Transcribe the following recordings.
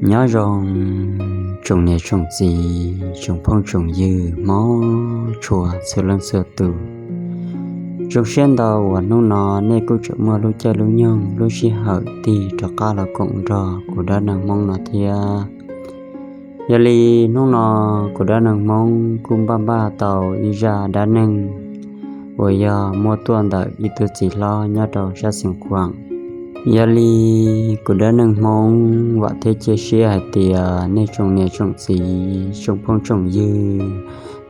Nyob zoo tsoom niam tsoom txiv, tsoom phooj tsoom ywg Hmoob txhua leej txhua tus. Zoo siab ntau uas hnub no nej kuj tseem muaj lub caij lub nyoog lub sij hawm tig rov qab los koom nrog kuv dab neeg Hmoob no thiab. Yog li hnub no kuv dab neeg Hmoob kuj npaj npaj tau ib zaj dab neeg uas yog muab tuaj ntawm ib tug txiv hlob nyob rau sab Xeev Khuam. Yog li kuv dab neeg Hmoob vam thiab cia siab hais tias nej tsoom niam tsoom txiv, tsoom phooj tsoom ywg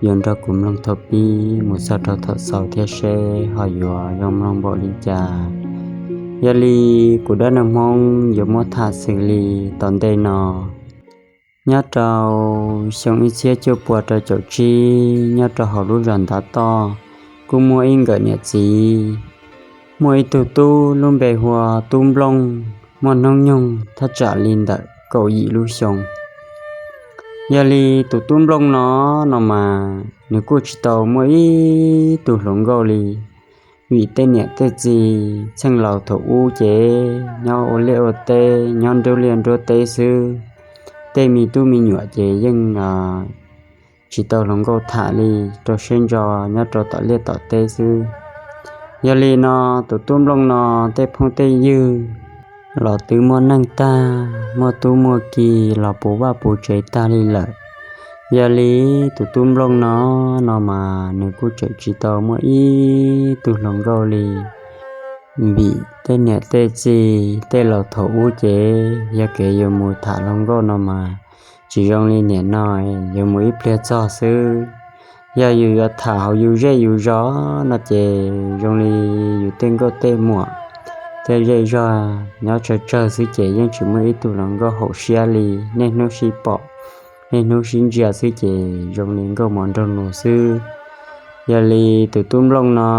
yuav nrog kuv mloog thaum pib mus txog rau thaum xaus thiab seb ho yuav zoo mloog npaum li cas. Yog li kuv dab neeg Hmoob yuav muab tham xws li tom ntej no. Nyob rau xyoo ib txhiab cuaj pua rau caum tsib, nyob rau hauv lub zos Ntav Toj, kuj muaj ib nkawm niam txiv, muaj ib tug tub lub npe hu ua Tub Nplooj, muaj hnub nyoog thaj tsam li ntawm kaum yim lub xyoo. Yog li tus Tub Nplooj no, no mas nws kuj tsis tau muaj ib tug hluas nkauj li, vim tej niam tej txiv txheej laus thaum ub ces nyob ua liaj ua teb, nyob nruab liaj nruab teb xwb. Tej me tub me nyuam ces yeej tsis tau hluas nkauj tham li, rau siab ntso nyob rau tom liaj tom teb xwb. Yog li no, tus Tub Nplooj no tej phooj tej ywg los twb muaj neej tag, muaj tub muaj ki los puv vaj puv tsev tag li lawm. Yog li tus Tub Nplooj no, no mas nws kuj tseem tsis tau muaj ib tug hluas nkauj li, vim tej niam tej txiv tej laus thaum ub ces yog kev yuav mus tham hluas nkauj no mas tsis zoo li niam no, yuav mus ib pliag txog xwb. Yog yus yuav tham hauv yus zej yus zos no ces zoo li yus tej nkauj tej muam, tej zej zog nyob tsawg tsawg xwb ces yeej tsis muaj ib tug hluas nkauj haum siab li, niaj hnub sib pom, niaj hnub sib ntsia xwb ces zoo li nkauj mos nraug nus xwb. Yog li tus Tub Nplooj no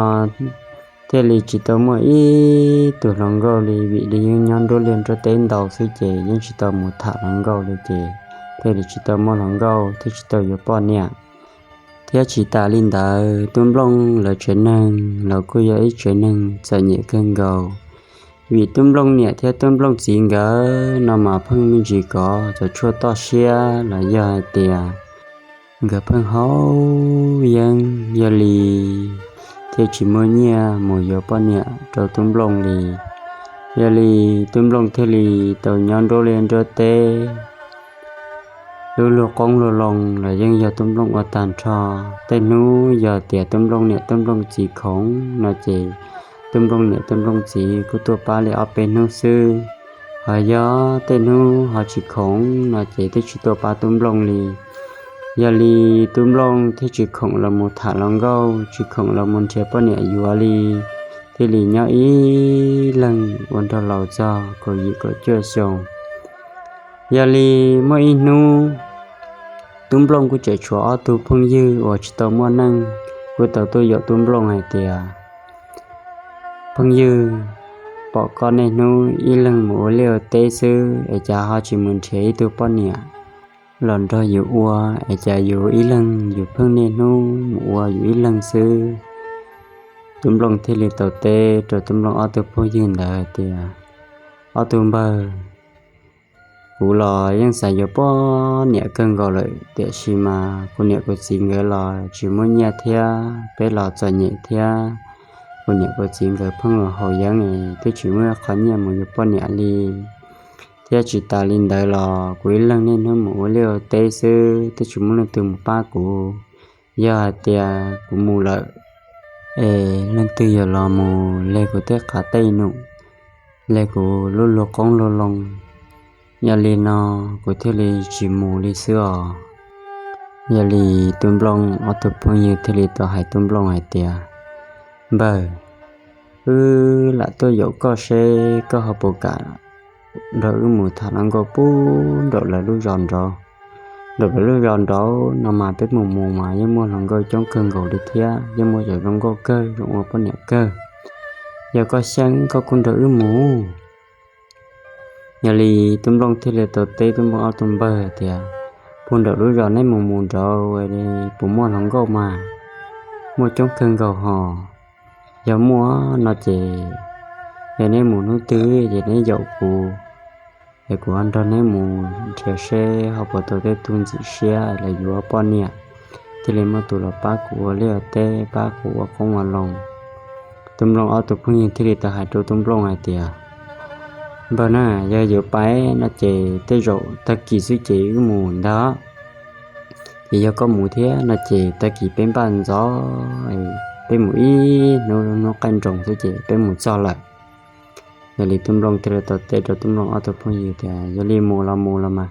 thiaj li tsis tau muaj ib tug hluas nkauj li, vim li yeej nyob nruab liaj nruab teb ntau xwb ces yeej tsis tau mus tham hluas nkauj li ces thiaj li tsis tau muaj hluas nkauj thiab tsis tau yuav poj niam. Thiab tsis tas li ntawd, Tub Nplooj lawv tsev neeg los kuj yog ib tsev neeg txom nyem kawg nkaus, vim Tub Nplooj niam thiab Tub Nplooj txiv nkawd no mas pheej me ntsis kov cov tshuaj toj siab los yog hais tias nkawd pheej haus yeeb, yog li thiaj tsis muaj nyiaj mus yuav poj niam rau Tub Nplooj li. Yog li Tub Nplooj thiaj li tau nyob nruab liaj nruab teb, lub luag qoob luag loo los yeej yog Tub Nplooj ua tag nrho. Tej hnub yog tias Tub Nplooj niam Tub Nplooj txiv khoom no ces Tub Nplooj niam Tub Nplooj txiv kuj tuaj pab li ob peb hnub xwb. Ho yog tej hnub ho tsis khoom no ces twb tsis tuaj pab Tub Nplooj li. Yog li Tub Nplooj thiaj tsis khoom los mus tham hluas nkauj, tsis khoom los mus nrhiav poj niam yuav li, thiaj li nyob ib leeg ua nrog laus txog kaum yim kaum cuaj xyoo. Yog li muaj ib hnub, Tub Nplooj kuj tseem tshuav ob tug phooj ywg uas tsis tau muaj neej, kuj tau tuaj yaum Tub Nplooj hais tias, phooj ywg, pom koj niaj hnub ib leeg mus ua liaj ua teb xwb es cas ho tsis mus nrhiav ib tug poj niam los nrog yus ua, es cas yus ib leeg yus pheej niaj hnub mus ua yus ib leeg xwb? Tub Nplooj thiaj li tau teb rau Tub Nplooj ob tug phooj ywg ntawd hais tias, ob tug npawg, kuv los yeej xav yuav poj niam kawg nkaus lawm, tiam sis mas kuv niam kuv txiv nkawd los tsis muaj nyiaj thiab, peb los txom nyem thiab, kuv niam kuv txiv nkawd pheej los haus yeeb es twb tsis muaj qhov nyiaj mus yuav poj niam li. Thiab tsis tas li ntawd los kuv ib leeg niaj hnub mus ua liaj ua teb xwb, twb tsis muaj leej twg mus pab kuv. Yog hais tias kuv mus lawm es leej twg yuav los mus leg kuv tej qav tej num, leg kuv lub luag qoob luag loo. Yog li no kuv thiaj li tsis mus li xwb os. Yog li Tub Nplooj ob tug phooj ywg thiaj li tau hais Tub Nplooj hais tias, npawg, wb lam tuaj yaum koj seb koj ho puas kam nrog wb mus tham hluas nkauj pub nraum lawv lub zos nraud. Nraum lawv lub zos nraud no mas peb mus mus mas yeej muaj hluas nkauj coob kawg nkaus li thiab, yeej muaj cov zoo nkauj kawg, zoo ua poj niam kawg. Yog koj xyeeb koj kuj nrog wb mus. Yog li Tub Nplooj thiaj li tau teb Tub Nplooj ob tug npawg tias, puag nraum lub zos neb mus mus nraud puas muaj hluas nkauj mas? Muaj coob kawg nkaus hos. Yog muaj no ces, yog neb mus hnub twg ces neb yaum kuv, es kuv ho nrog neb mus nrhiav seb ho puas tau tej tug ntxim siab los yuav poj niam, thiaj li muaj tus los pab kuv ua liaj ua teb, pab kuv ua qoob ua loo. Tub Nplooj ob tug phooj ywg thiaj li tau hais rau Tub Nplooj hais tias, Npawg na, yog yuav pab no ces tej zaum tag kis xwb ces wb mus ntag. Ces yog koj mus thiab no ces tag kis peb npaj ntxov, peb mus ib hnub, hnub qaij nroos xwb ces peb mus txog lawm. Yog li Tub Nplooj thiaj li tau teb rau Tub Nplooj ob tug phooj ywg tias, Yog li mus los mus los mas,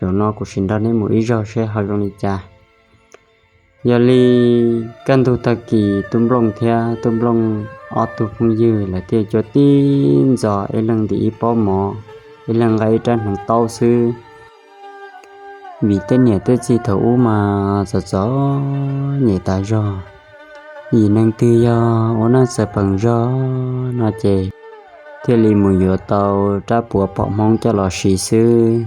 zaum no kuv sim nrog neb mus ib zaug seb ho zoo li cas. Yog li kaj ntug tag kis Tub Nplooj thiab Tub Nplooj ob tug phooj ywg lawv thiaj cuab tib ntxov ib leeg ntim ib pob mov, ib leeg nqa ib rab hneev taub xwb. Vim tej niam tej txiv thaum ub mas txom txom nyem tas zog, yim neeg twg yog ua neej txawv peem zog no ces thiaj li mus yuav tau rab puav phom hmoob coj los siv xwb.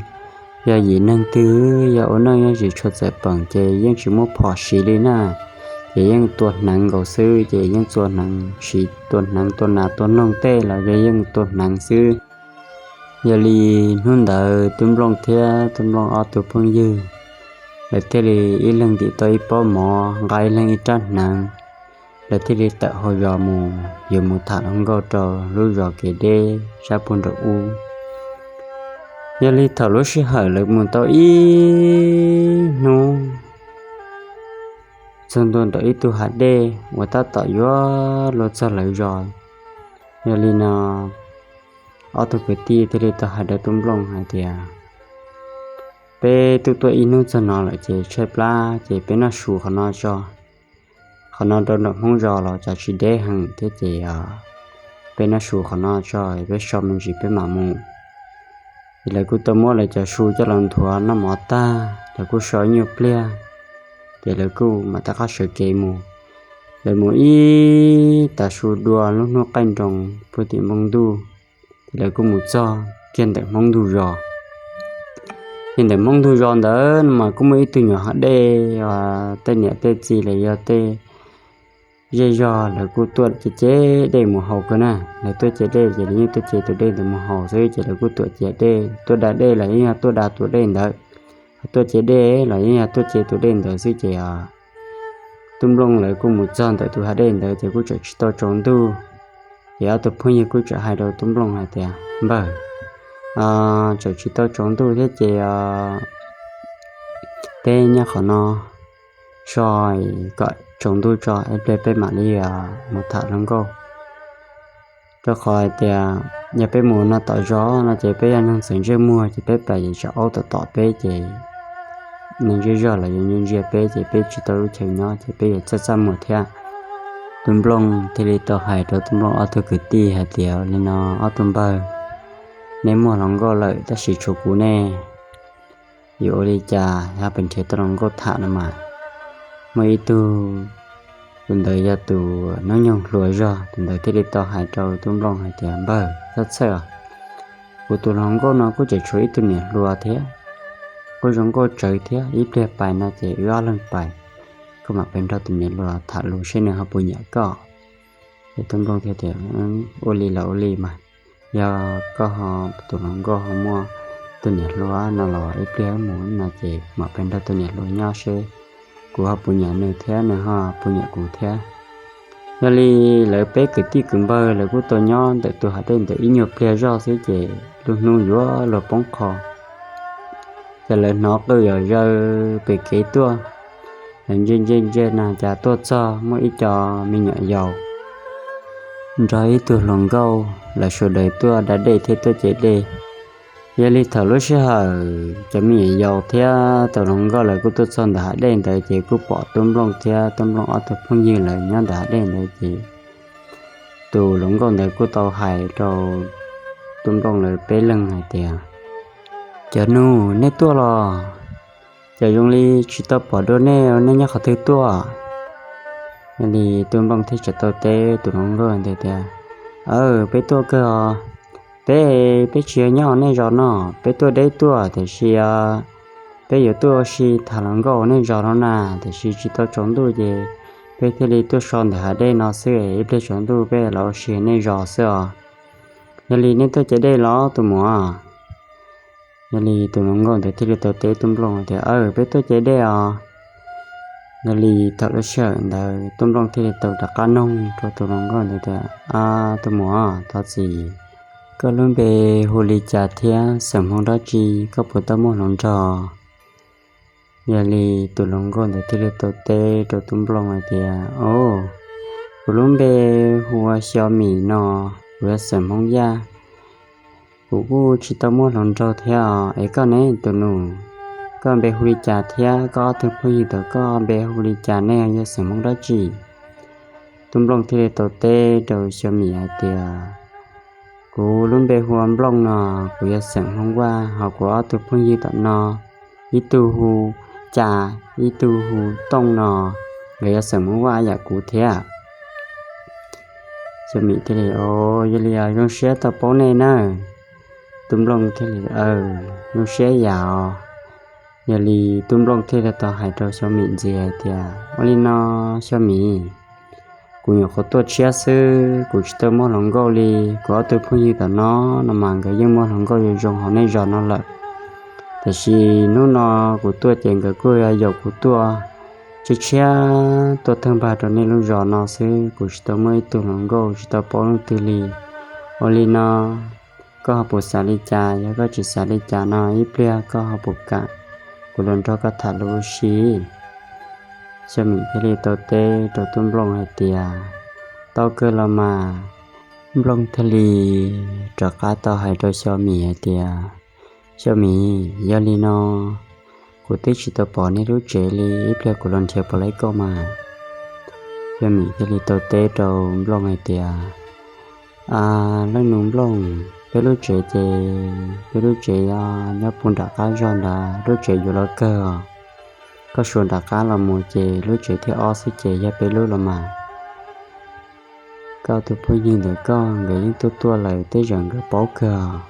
Yog yim neeg twg yog ua neej yeej tsis tshua txawv peem ces yeej tsis muaj phom siv li na, ces yeej tua hneev nkaus xwb, ces yeej tua hneev siv, tua hneev tua nas tua noog tej los yog yeej tua hneev xwb. Yog li hnub ntawd Tub Nplooj thiab Tub Nplooj ob tug phooj ywg lawv thiaj li ib leeg ntim tau ib pob mov, nqa ib leeg ib rab hneev, lawv thiaj li tawm hauv zos mus yuav mus tham hluas nkauj rau lub zos kev deb sab puag nraum ub. Yog li thaum lub sij hawm lawv mus tau ib hnub, txog ntua ntawm ib tug hav dej uas tab tom yuav luag txog lawv zos. Yog li no ob tug kwv tij thiaj li tau hais rau Tub Nplooj hais tias, Peb twb tuaj ib hnub txog no lawm ces tshaib plab ces peb noj su qhov no tso. Qhov no rau nram Hmoob zos los tsam tsis deb heev thiab ces peb noj su qhov no tso, peb so me ntsis peb mam mus. Ces lawv kuj tau muab lawv cov su coj los nthuav noj mov tag, lawv kuj so ib nyuag pliag, ces lawv kuj mam rov qab sawv kev mus. Lawv mus ib tag su dua lub hnub qaij nroos puag tim npoo ntuj, ces lawv kuj mus txog kiag ntawm Hmoob ntug zos. Ces ntawm Hmoob ntug zos ntawd no mas kuj muaj ib tug nyuam hav dej, tej niam tej txiv los yog tej zej zog lawv kuj tuaj cev dej mus haus kawg na. Lawv tuaj cev dej ces lawv yeej tuaj cev tus dej ntawd mus haus xwb, ces lawv kuj tuam cev dej, tuaj da dej los yeej yog tuaj da tus dej ntawd, tuaj cev dej los yeej yog tuaj cev tus dej ntawd xwb ces Tub Nplooj lawv kuj mus txog ntawm tus hav dej ntawd ces kuj tseem tsis tau tsaus ntuj. Ces ob tug phooj ywg kuj tseem hais rau Tub Nplooj hais tias, Npawg, tseem tsis tau tsaus ntuj thiab ces peb nyob qhov no so kom tsaus ntuj tso ib pliag peb mam li mus tham hluas nkauj. Rau qhov hais tias yog peb mus no tom zos no ces peb yog neeg txawv ntsej muag ces peb pais tsam aub tom tom peb ces neeg zej zog los yuav ntsia ntsia peb ces peb tsis tau lub chaw nyob ces peb yuav txaj txaj muag thiab. Tub Nplooj thiaj li tau hais rau Tub Nplooj ob tug kwv tij hais tias, Li no ob tug npawg, neb muaj hluas nkauj lawm tab sis tshuav kuv ne, yuav ua li cas ho pes nrhiav tau hluas nkauj tham no mas? Muaj ib tug, tus ntawd yog tus hnub nyoog hluas zog, tus ntawd thiaj li tau hais rau Tub Nplooj hais tias, Npawg, txhob txhawj os, kuv tus hluas nkauj no kuj tseem tshuav ib tug niam hluas thiab, kuj zoo nkauj tsawv thiab, ib pliag pais no ces wb ob leeg pais, koj mam pes nrog tus niam hluas tham lus seb nws ho puas nyiam koj. Ces Tub Nplooj thiaj tias, Ua li los ua li mas, yog koj ho, tus hluas nkauj ho muaj tus niam hluas no los ib pliag wb mus no ces mam pes nrog tus niam hluas nyob seb kuv ho puas nyiam nws thiab nws ho puas nyiam kuv thiab. Yog li lawv peb kwv tij kwv npawg lawv kuj tau nyob ntawm tus hav dej ntawd ib nyuag pliag zog xwb ces lub hnub yuav luag poob qho, ces lawv hnov qw yam zaws pem kev tuaj. Lawv ntsia ntsia ntsia na cas tuaj txog muaj ib co me nyuam yaus nrog ib tug hluas nkauj, lawv sawv daws tuaj da dej thiab tuaj cev dej. Yog li thaum lub sij hawm cov me nyuam yaus thiab tus hluas nkauj lawv kuj tuaj txog ntawm hav dej ntawd ces kuj pom Tub Nplooj thiab Tub Nplooj ob tug phooj ywg lawv nyob ntawm hav dej ntawd ces tus hluas nkauj ntawd kuj tau hais rau Tub Nplooj lawv peb leeg hais tias, Cov nus, nej tuaj los? Cas zoo li tsis tau pom dua nej, nej nyob qhov twg tuaj? Yog li Tub Nplooj thiaj tau teb tus hluas nkauj ntawd tias, Aw, peb tuaj kawg os. Peb, peb tsis yog nyob nej zos no, peb tuaj deb tuaj tiam sis peb yuav tuaj ua si tham hluas nkauj nej zos no na, tiam sis tsis tau tsaus ntuj ces peb thiaj li tuaj so ntawm hav dej no xwb, ib pliag tsaus ntuj peb los ua si nej zos xwb os. Yog li nej tuaj cev dej los tus muam? Yog li tus hluas nkauj ntawd thiaj li tau teb tub Nplooj tias, Aw, peb tuaj ce dej os. Yog li thaum lub sij hawm ntawd tub Nplooj thiaj li tau rov qab noog rau tus hluas nkauj ntawd tias, Ab, tus muam, thov txim, koj lub npe hu li cas thiab xeem Hmoob dab tsi, koj puas tau muaj hluas nraug? Yog li tus hluas nkauj ntawd thiaj li tau teb rau tub Nplooj hais tias, Au, kuv lub npe hu ua Xyo Mim no, kuv yog xeem Hmoob Yaj. Kuv kuj tsis tau muaj hluas nraug thiab os. Es koj ne tus nus, koj npe hu li cas thiab koj ob tug phooj ywg ntawd koj npe hu li cas, nej yog xeem Hmoob dab tsi? Tub Nplooj thiaj li tau teb rau Xyo Mim hais tias, Kuv lub npe hu ua Nplooj no, kuv yog xeem Hmoob Vaj, ho kuv ob tug phooj ywg tom no, ib tug hu Cas, ib tug hu Tooj no, nkawd yog xeem Hmoob Vaj yam kuv thiab. Xyo Mim thiaj li, Yog li zoo siab tau paub nej nawb. Tub Nplooj thiaj li, Zoo siab yam os. Yog li tub Nplooj thiaj li tau hais rau Xyo Mim ntxiv hais tias, Ua li no, Xyo Mim, kuv nyuam qhuav tuaj tshiab xwb, kuv tsis tau muaj hluas nkauj li. Kuv ob tug phooj ywg tom no no mas nkawd yeej muaj hluas nkauj zoo zoo hauv nej zos no lawm. Tiam sis hnub no kuv tuaj ces nkawd kuj yog yaum kuv tuaj tshiab tshiab tuaj thawj npag rau nej lub zos no xwb, kuv tsis tau muaj ib tug hluas nkauj, tsis tau paub leej twg li. Ua li no, koj ho puas xav li cas? Yog koj tsis xav li cas no ib pliag koj ho puas kam kuv los nrog koj tham lus ua si? Xyo Mim thiaj li tau teb rau tub Nplooj hais tias, Tau kawg los mas. Nplooj thiaj li rov qab tau hais rau Xyo Mim hais tias, Xyo Mim, yog li no, kuv twb tsis tau pom nej lub tsev li, ib pliag kuv los nrhiav puas laib koj mas. Xyo Mim thiaj li tau teb rau Nplooj hais tias, A, leej nus Nplooj, peb lub tsev ces peb lub tsev nyob puag nram qab zog nrad, lub tsev yuav luag kawg os. Koj suav nram qab los mus ces lub tsev thib ob xwb ces yog peb lub los mas. Koj tus phooj ywg ntawm koj nkawd yeej tuaj tuaj lawm, tej zaum nkawd paub kawg os.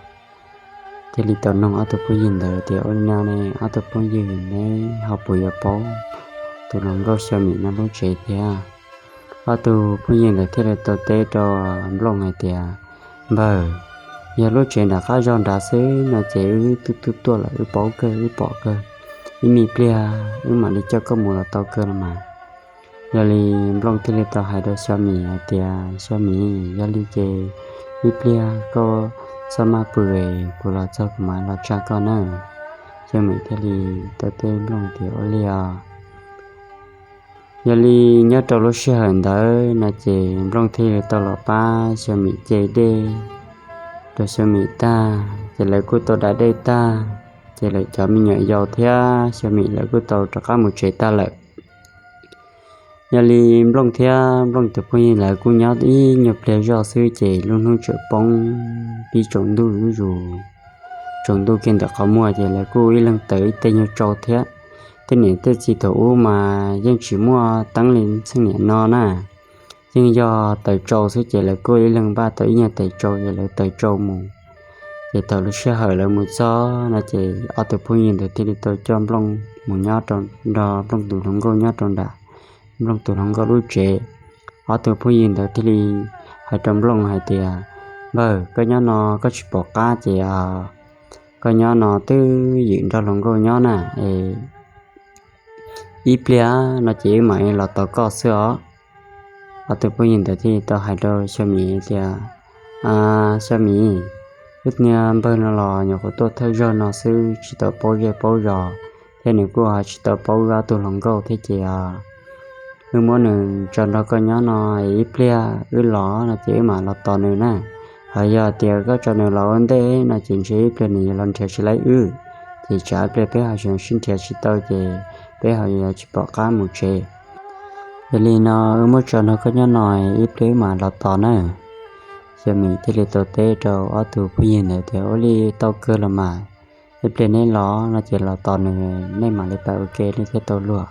Thiaj li tau noog ob tug phooj ywg ntawd tias, Ua li no ne, ob tug phooj ywg neb ho puas yuav paub tus hluas nkauj Xyo Mim no lub tsev thiab? Ob tug phooj ywg ntawd thiaj li tau teb rau Nplooj hais tias, Npawg, yog lub tsev nram qab zog nrad xwb no ces wb twb tuaj tuaj lawm, wb paub kawg, wb pom kawg. Ib me pliag wb mam li coj koj mus los tau kawg los mas. Yog li Nplooj thiaj li tau hais rau Xyo Mim hais tias, Xyo Mim, yog li ces ib pliag koj txhob maj pw, kuv los txog kuv mam los tsa koj nawb. Xyo Mim thiaj li tau teb Nplooj tias, Ua li os. Yog li nyob rau lub sij hawm ntawd no ces Nplooj thiaj li tau los pab Xyo Mim ce dej rau Xyo Mim tag, ces lawv kuj tau da dej tag, ces lawv cov me nyuam yaus thiab Xyo Mim lawv kuj tau rov qab mus tsev tag lawm. Yog li Nplooj thiab Nplooj tus phooj ywg lawv kuj nyob ib nyuag pliag zoj xwb ces lub hnub tseem poob pib tsaus ntuj zuj zus. Tsaus ntuj kiag ntawm qhov muag ces lawv kuj ib leeg taws ib teg nyuag tsau thiab. Tej niam tej txiv thaum ub mas yeej tsis muaj teeb li txheej niam no na, yeej yog taws tsau xwb ces lawv kuj ib leeg npaj tau ib nyuag taws tsau ces lawv taws tsau mus. Ces thaum lub sij hawm lawv mus txog no ces ob tug phooj ywg ntawd thiaj li tau coj Nplooj mus nyob rau, nrog Nplooj tus hluas nkauj nyob rau nram Nplooj tus hluas nkauj lub tsev. Ob tug phooj ywg ntawd thiaj li hais rau Nplooj hais tias, Npawg, koj nyob no koj tsis pom qab ces koj nyob no twb ywm nrog hluas nkauj nyob na, es ib pliag no ces wb mam li los tos koj xwb os. Ob tug phooj ywg ntawd thiaj li tau hais rau Xyo Mim tias, Xyo Mim, wb niag npawg no los nyuam qhuav tuaj thawj zaug no xwb, tsis tau paub zej paub zos, thiab nws kuj ho tsis tau paub wb ob tug hluas nkauj thiab ces wb muab nws tso nrog koj nyob no, ib pliag wb los no ces wb mam los tos nws na. Ho yog tias koj tso nws los ua ntej no ces ntshe ib pliag nws yuav los nrhiav tsis laib wb, ces tsam ib pliag peb ho sib nrhiav tsis tau ces peb ho yuav tsis pom qab mus tsev. Yog li no wb muab tso nrog koj nyob no, ib pliag wb mam los tos na. Xyo Mim thiaj li tau teb rau ob tug phooj ywg ntawd tias, Ua li tau kawg los mas, ib pliag neb los no ces los tos nws, nej mam li pab ua ke nej thiaj tau luag.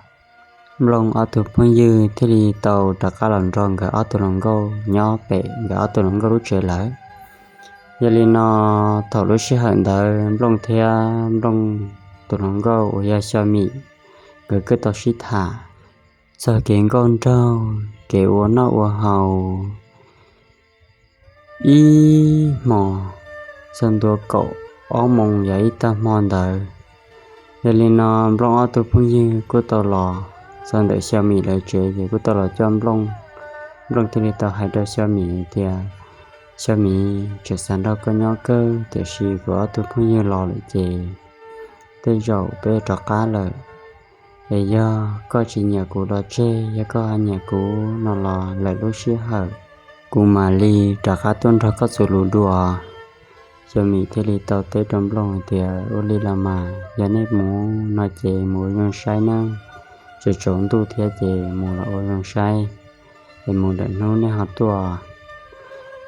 Nplooj ob tug phooj ywg thiaj li tau rov qab los nrog nkawd ob tug hluas nkauj nyob pem nkawd ob tug hluas nkauj lub tsev lawm. Yog li no, thaum lub sij hawm ntawd Nplooj thiab Nplooj tus hluas nkauj uas yog Xyo Mim, nkawd kuj tau sib tham txog kev nkauj nraug, kev ua noj ua haus, ib hmos txog ntua kaum ob moos yog ib tag hmo ntawd. Yog li no Nplooj ob tug phooj ywg kuj tau los txog ntawm Xyo Mim lawv tsev ces kuj tau los coj Nplooj. Nplooj thiaj li tau hais rau Xyo Mim tias, Xyo Mim, tseem xav nrog koj nyob kawg tiam sis kuv ob tug phooj ywg los lawm ces tej zaum peb rov qab lawm. Es yog koj tsis nyiam kuv los tseg, yog koj ho nyiam kuv no los lawm lub sij hawm kuv mam li rov qab tuaj nrog koj txuas lus dua. Xyo Mim thiaj li tau teb rau Nplooj hais tias, Ua li los mas yog nej mus no ces mus ua zoo saib nawb, tsaus tsaus ntuj thiab ces mus los ua zoo saib, es mus lawm hnub nej ho tuaj.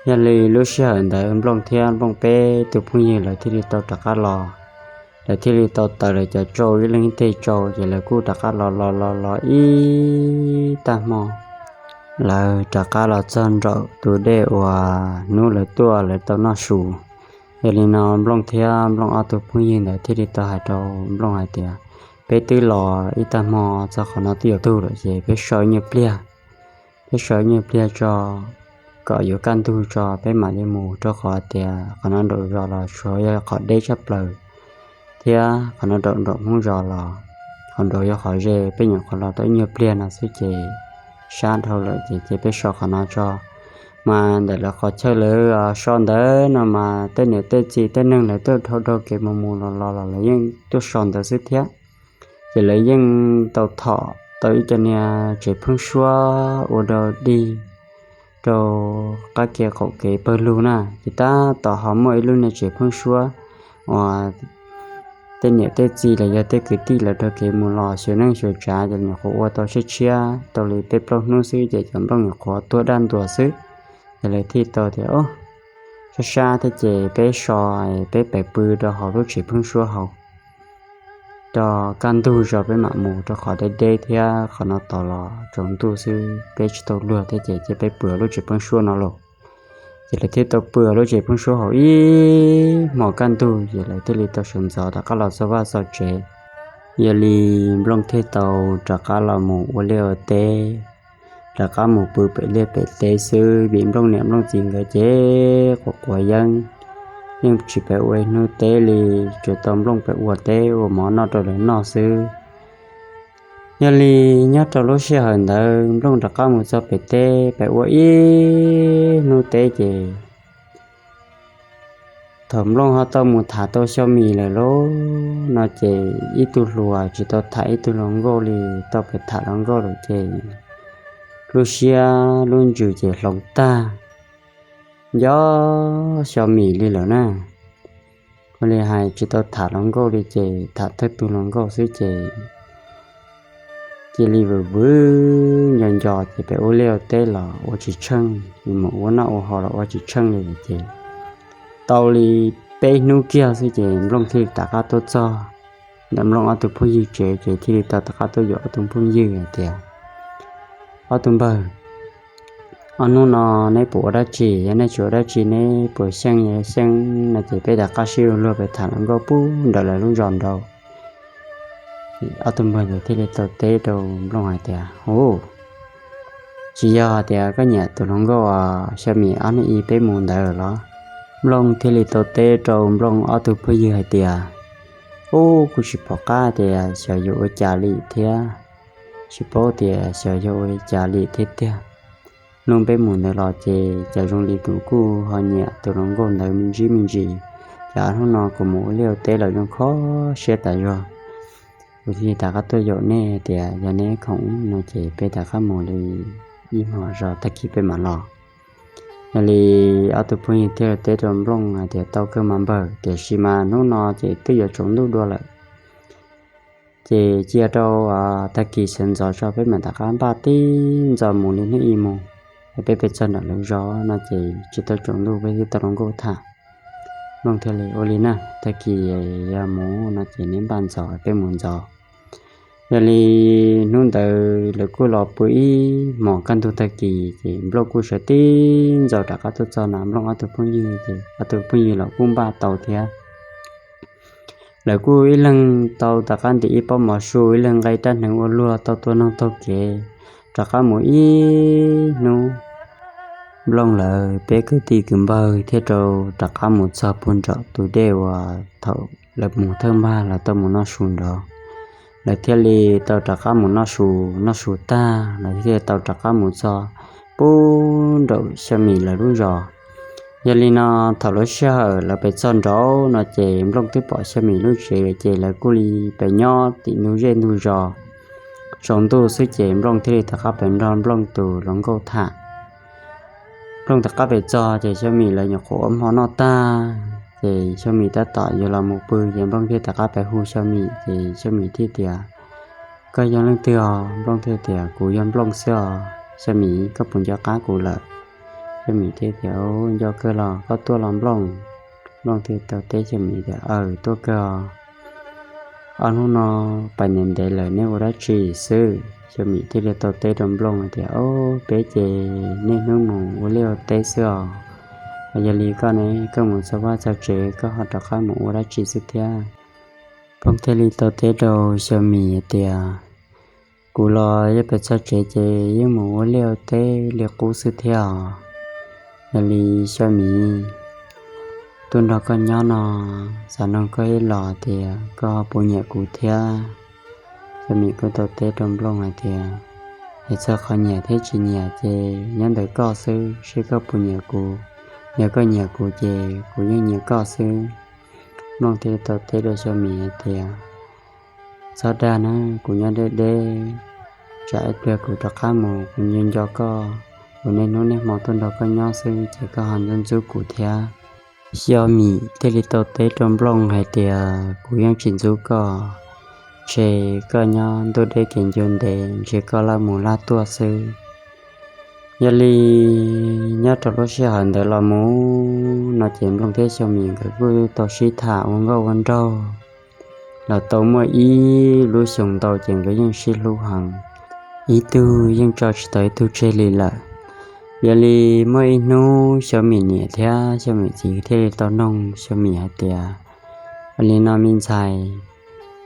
Yog li lub sij hawm ntawd Nplooj thiab Nplooj peb tus phooj ywg lawv thiaj li tau rov qab los. Lawv thiaj li tau taws lawv cov tsau ib leeg ib teg tsau ces lawv kuj rov qab los los los los ib tag hmo. Lawv rov qab los txog nraum tus dej uas hnub lawv tuaj lawv tau noj su. Yog li no Nplooj thiab Nplooj ob tug phooj ywg ntawd thiaj li tau hais rau Nplooj hais tias, Peb twb los ib tag hmo txog qhov no twb yuav tug lawm ces peb so ib nyuag pliag. Peb so ib nyuag pliag tso kom yuav kaj ntug tso peb mam li mus, rau qhov tias qhov no nraum zos los tsuas yog qhov deb tshaj plaws, thiab qhov no nraum nraum Hmoob zos los qhov nraud yog qhov ze, peb nyuam qhuav los tau ib nyuag pliag no xwb ces sab dhau lawm ces cia peb so qhov no tso. Mas ntawm lawv qhov chaw lawv so ntawd no mas tej niam tej txiv tej neeg lawv tuaj dhau dhau kev mus mus los los los lawv yeej tuaj so ntawd xwb thiab. Ces lawv yeej tau thom tau ib co niag tsev pheeb suab ua rau dig rau qab kev qaum kev pawg lug na. Ces tab tom ho muaj ib lub niag tsev pheeb suab uas tej niam tej txiv los yog tej kwv tij lawv dhau kev mus los xyuas neej xyuas tsav ces nyuam qhuav ua tau tshiab tshiab tau li peb plaub hnub xwb ces cov Nplooj nyuam qhuav tuag daj ntuas xwb. Ces lawv thiaj tau tias, Sab sab thiab ces peb so, peb pais pw rau hauv lub tsev pheeb suab hauv, rau kaj ntug zog peb mam mus, rau qhov deb deb thiab qhov no tos los tsaus ntuj xwb peb tsis tau luag thiab ces cia peb pw lub tsev pheeb suab no lauj. Ces lawv thiaj tau pw lub tsev pheeb suab hauv ib hmos kaj ntug ces lawv thiaj li tau sawv ntxov rov qab los txog vaj txog tsev. Yog li Nplooj thiaj tau rov qab los mus ua liaj ua teb, rov qab mus pw pem liaj pem teb xwb vim Nplooj niam Nplooj txiv nkawd ces quav quav yeeb, yeej tsis pab ua ib hnub teb li, tsuas tau Nplooj pab ua teb ua mov noj rau lawv noj xwb. Yog li nyob rau lub sij hawm ntawd Nplooj rov qab mus txog pem teb pab ua ib hnub teb ces thaum Nplooj ho tau mus tham tau Xyo Mim lawm lauj no ces ib tug hluas tsis tau tham ib tug hluas nkauj li, tau pab tham hluas nkauj lawm ces lub siab lub ntsws ces hloov tag, nco Xyo Mim li lawm na. Ua li hais tsis tau tham hluas nkauj li ces tham thawj tug hluas nkauj xwb ces cia li vwm vwm nco nco ces pab ua liaj ua teb los ua tsis tsheej, mus ua noj ua haus los ua tsis tsheej li ces tau li peb hnub kiag xwb ces Nplooj thiaj li rov qab tuaj txog ntawm Nplooj ob tug phooj ywg tsev ces thiaj li tau rov qab tuaj yaum ob tug phooj ywg hais tias, Ob tug npawg, ob hnub no neb puas ua dab tsi? Yog neb tsis ua dab tsi neb puas xyeej? Yog xyeej no ces peb rov qab sib ua luag pab tham hluas nkauj pub nraws lawv lub zos nraud. Ob tug npawg ntawd thiaj li tau teb rau Nplooj hais tias, Hu, tsis yog tias koj nyiam tus hluas nkauj Xyo Mim ob hnub ib peb mus ntawd los? Nplooj thiaj li tau teb rau Nplooj ob tug phooj ywg hais tias, Ub, kuv tsis pom qab tias xyov yuav ua cas li thiab, tsis paub tias xyov yuav ua li cas li thiab tiag. Hnub peb mus ntawd los ces cas zoo li kuv kuj ho nyiam tus hluas nkauj ntawd me ntsis me ntsis, ces ob hnub no kuv mus ua liaj ua teb los zoo kho siab tas zog. Kuv thiaj li rov qab tuaj yaum nej tias yog neb khoom no ces peb rov qab mus li ib hmos zog tag kis peb mam los. Yog li ob tug phooj ywg thiaj li teb rau Nplooj hais tias, Tau kawg mas npawg, tiam sis mas hnub no ces twb yuav tsaus ntuj dua lawm. Ces cia rau tag kis sawv ntxov tso peb mam rov qab npaj tib ntxov mus li hnub ib mus, es peb pem txog nram lawv zos no ces tsis tau tsaus ntuj peb thiaj tau hluas nkauj tham. Nplooj thiaj li, Ua li na, tag kis yog mus no ces neb npaj ntxov peb mus ntxov. Yog li hnub ntawd lawv kuj los pw ib hmos kaj ntug tag kis ces Nplooj kuj sawv tib ntxov rov qab tuaj txog na Nplooj ob tug phooj ywg ces ob tug phooj ywg los kuj npaj tau thiab. Lawv kuj ib leeg tau rov qab ntim ib pob mov su, ib leeg nqa rab hneev ua luag tau tua noog taug kev, rov qab mus ib hnub Nplooj lawv peb kwv tij kwv npawg thiaj rov qab mus txog puag nram tus dej uas thaum lawv mus thawj npag los tau mus noj su nrad. Lawv thiaj li tau rov qab mus noj su, noj su tag lawv thiaj tau rov qab mus txog puag nraum Xyo Mim lawv lub zos. Yog li no, thaum lub sij hawm lawv pem txog nraud no ces Nplooj twb pom Xyo Mim lub tsev lawm ces lawv kuj li pem nyob tim ntug zej ntug zos. Tsaus ntuj xwb ces Nplooj thiaj li rov qab pem nrog Nplooj tus hluas nkauj tham. Nplooj rov qab pem txog ces Xyo Mim lawv nyuam qhuav ua hmo noj tag ces Xyo Mim tab tom yuav los mus pw ces Nplooj thiaj rov qab pem hu Xyo Mim ces Xyo Mim thiaj tias, Koj yog leej twg os? Nplooj thiaj tias, Kuv yog Nplooj xwb os. Xyo Mim, koj puas nco qab kuv lawm? Xyo Mim thiaj tias, Nco kawg los, koj tuaj los Nplooj? Nplooj thiaj tau teb Xyo Mim tias, Aws, tuaj kawg os. Ob hnub no pais ntev ntev lawm, neb ua dab tsi xwb? Xyo Mim thiaj li tau teb rau Nplooj hais tias, Ob, peb ces niaj hnub mus ua liaj ua teb xwb os. Yog li koj ne, koj mus txog vaj txog tsev koj ho rov qab mus ua dab tsi xwb thiab? Nplooj thiaj li tau teb rau Xyo Mim hais tias, Kuv los yeej pem txog tsev ces yeej mus ua liaj ua teb li qub xwb thiab os. Yog li Xyo Mim, tuaj nrog koj nyob no, xav nug koj ib los tias koj ho puas nyiam kuv thiab? Xyo Mim kuj tau teb rau Nplooj hais tias, Es txog qhov nyiam thiab tsis nyiam ces nyob ntawm koj xwb, seb koj puas nyiam kuv. Yog koj nyiam kuv ces kuv yeej nyiam koj xwb. Nplooj thiaj tau teb rau Xyo Mim hais tias, Txhob dag na, kuv nyob deb deb, tsam ib pliag kuv rov qab mus kuv nco nco koj, kuv niaj hnub niaj hmo tuaj nrog koj nyob xwb ces koj ho ntxub ntxub kuv thiab. Xyo Mim thiaj li tau teb rau Nplooj hais tias, Kuv yeej tsis ntxub koj, ntshe koj nyob ntuj deb kev ncua ntev, ntshe koj laj mus laj tuaj xwb. Yog li nyob rau lub sij hawm ntawd los mus no ces Nplooj thiab Xyo Mim nkawd kuj tau sib tham ua nkauj ua nraug los tau muaj ib lub xyoo ntau ces nkawd yeej sib hlub heev, ib tug yeej tso tsis tau ib tug tseg li lawm. Yog li muaj ib hnub Xyo Mim niam thiab Xyo Mim txiv thiaj li tau noog Xyo Mim hais tias, Ua li no me ntxhais,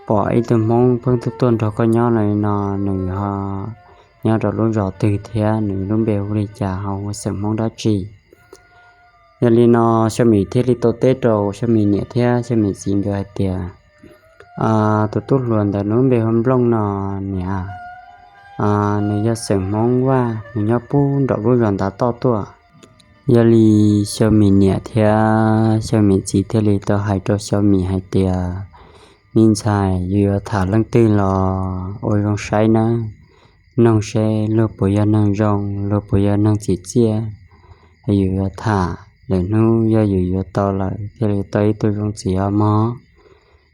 pom ib tug Hmoob pheej tuaj tuaj nrog koj nyob no li no, nws ho nyob rau lub zos twg thiab nws lub npe hu li cas, ho hu xeem Hmoob dab tsi? Yog li no Xyo Mim thiaj li tau teb rau Xyo Mim niam thiab Xyo Mim txiv nkawd hais tias, Tus tub hluas ntawd nws lub npe hu Nplooj no niam, nws yog xeem Hmoob Vaj, nws nyob puag nraum lub zos ntav toj tuaj. Yog li Xyo Mim niam thiab Xyo Mim txiv thiaj li tau hais rau Xyo Mim hais tias, Me ntxhais, yus yuav tham leej twg los ua zoo saib nawb, noog seb luag puas yog neeg zoo, luag puas yog neeg tsim txiaj. Yus yuav tham, lwm hnub yog yus yuav tau lawm thiaj li tau ib tug zoo txiv os mog.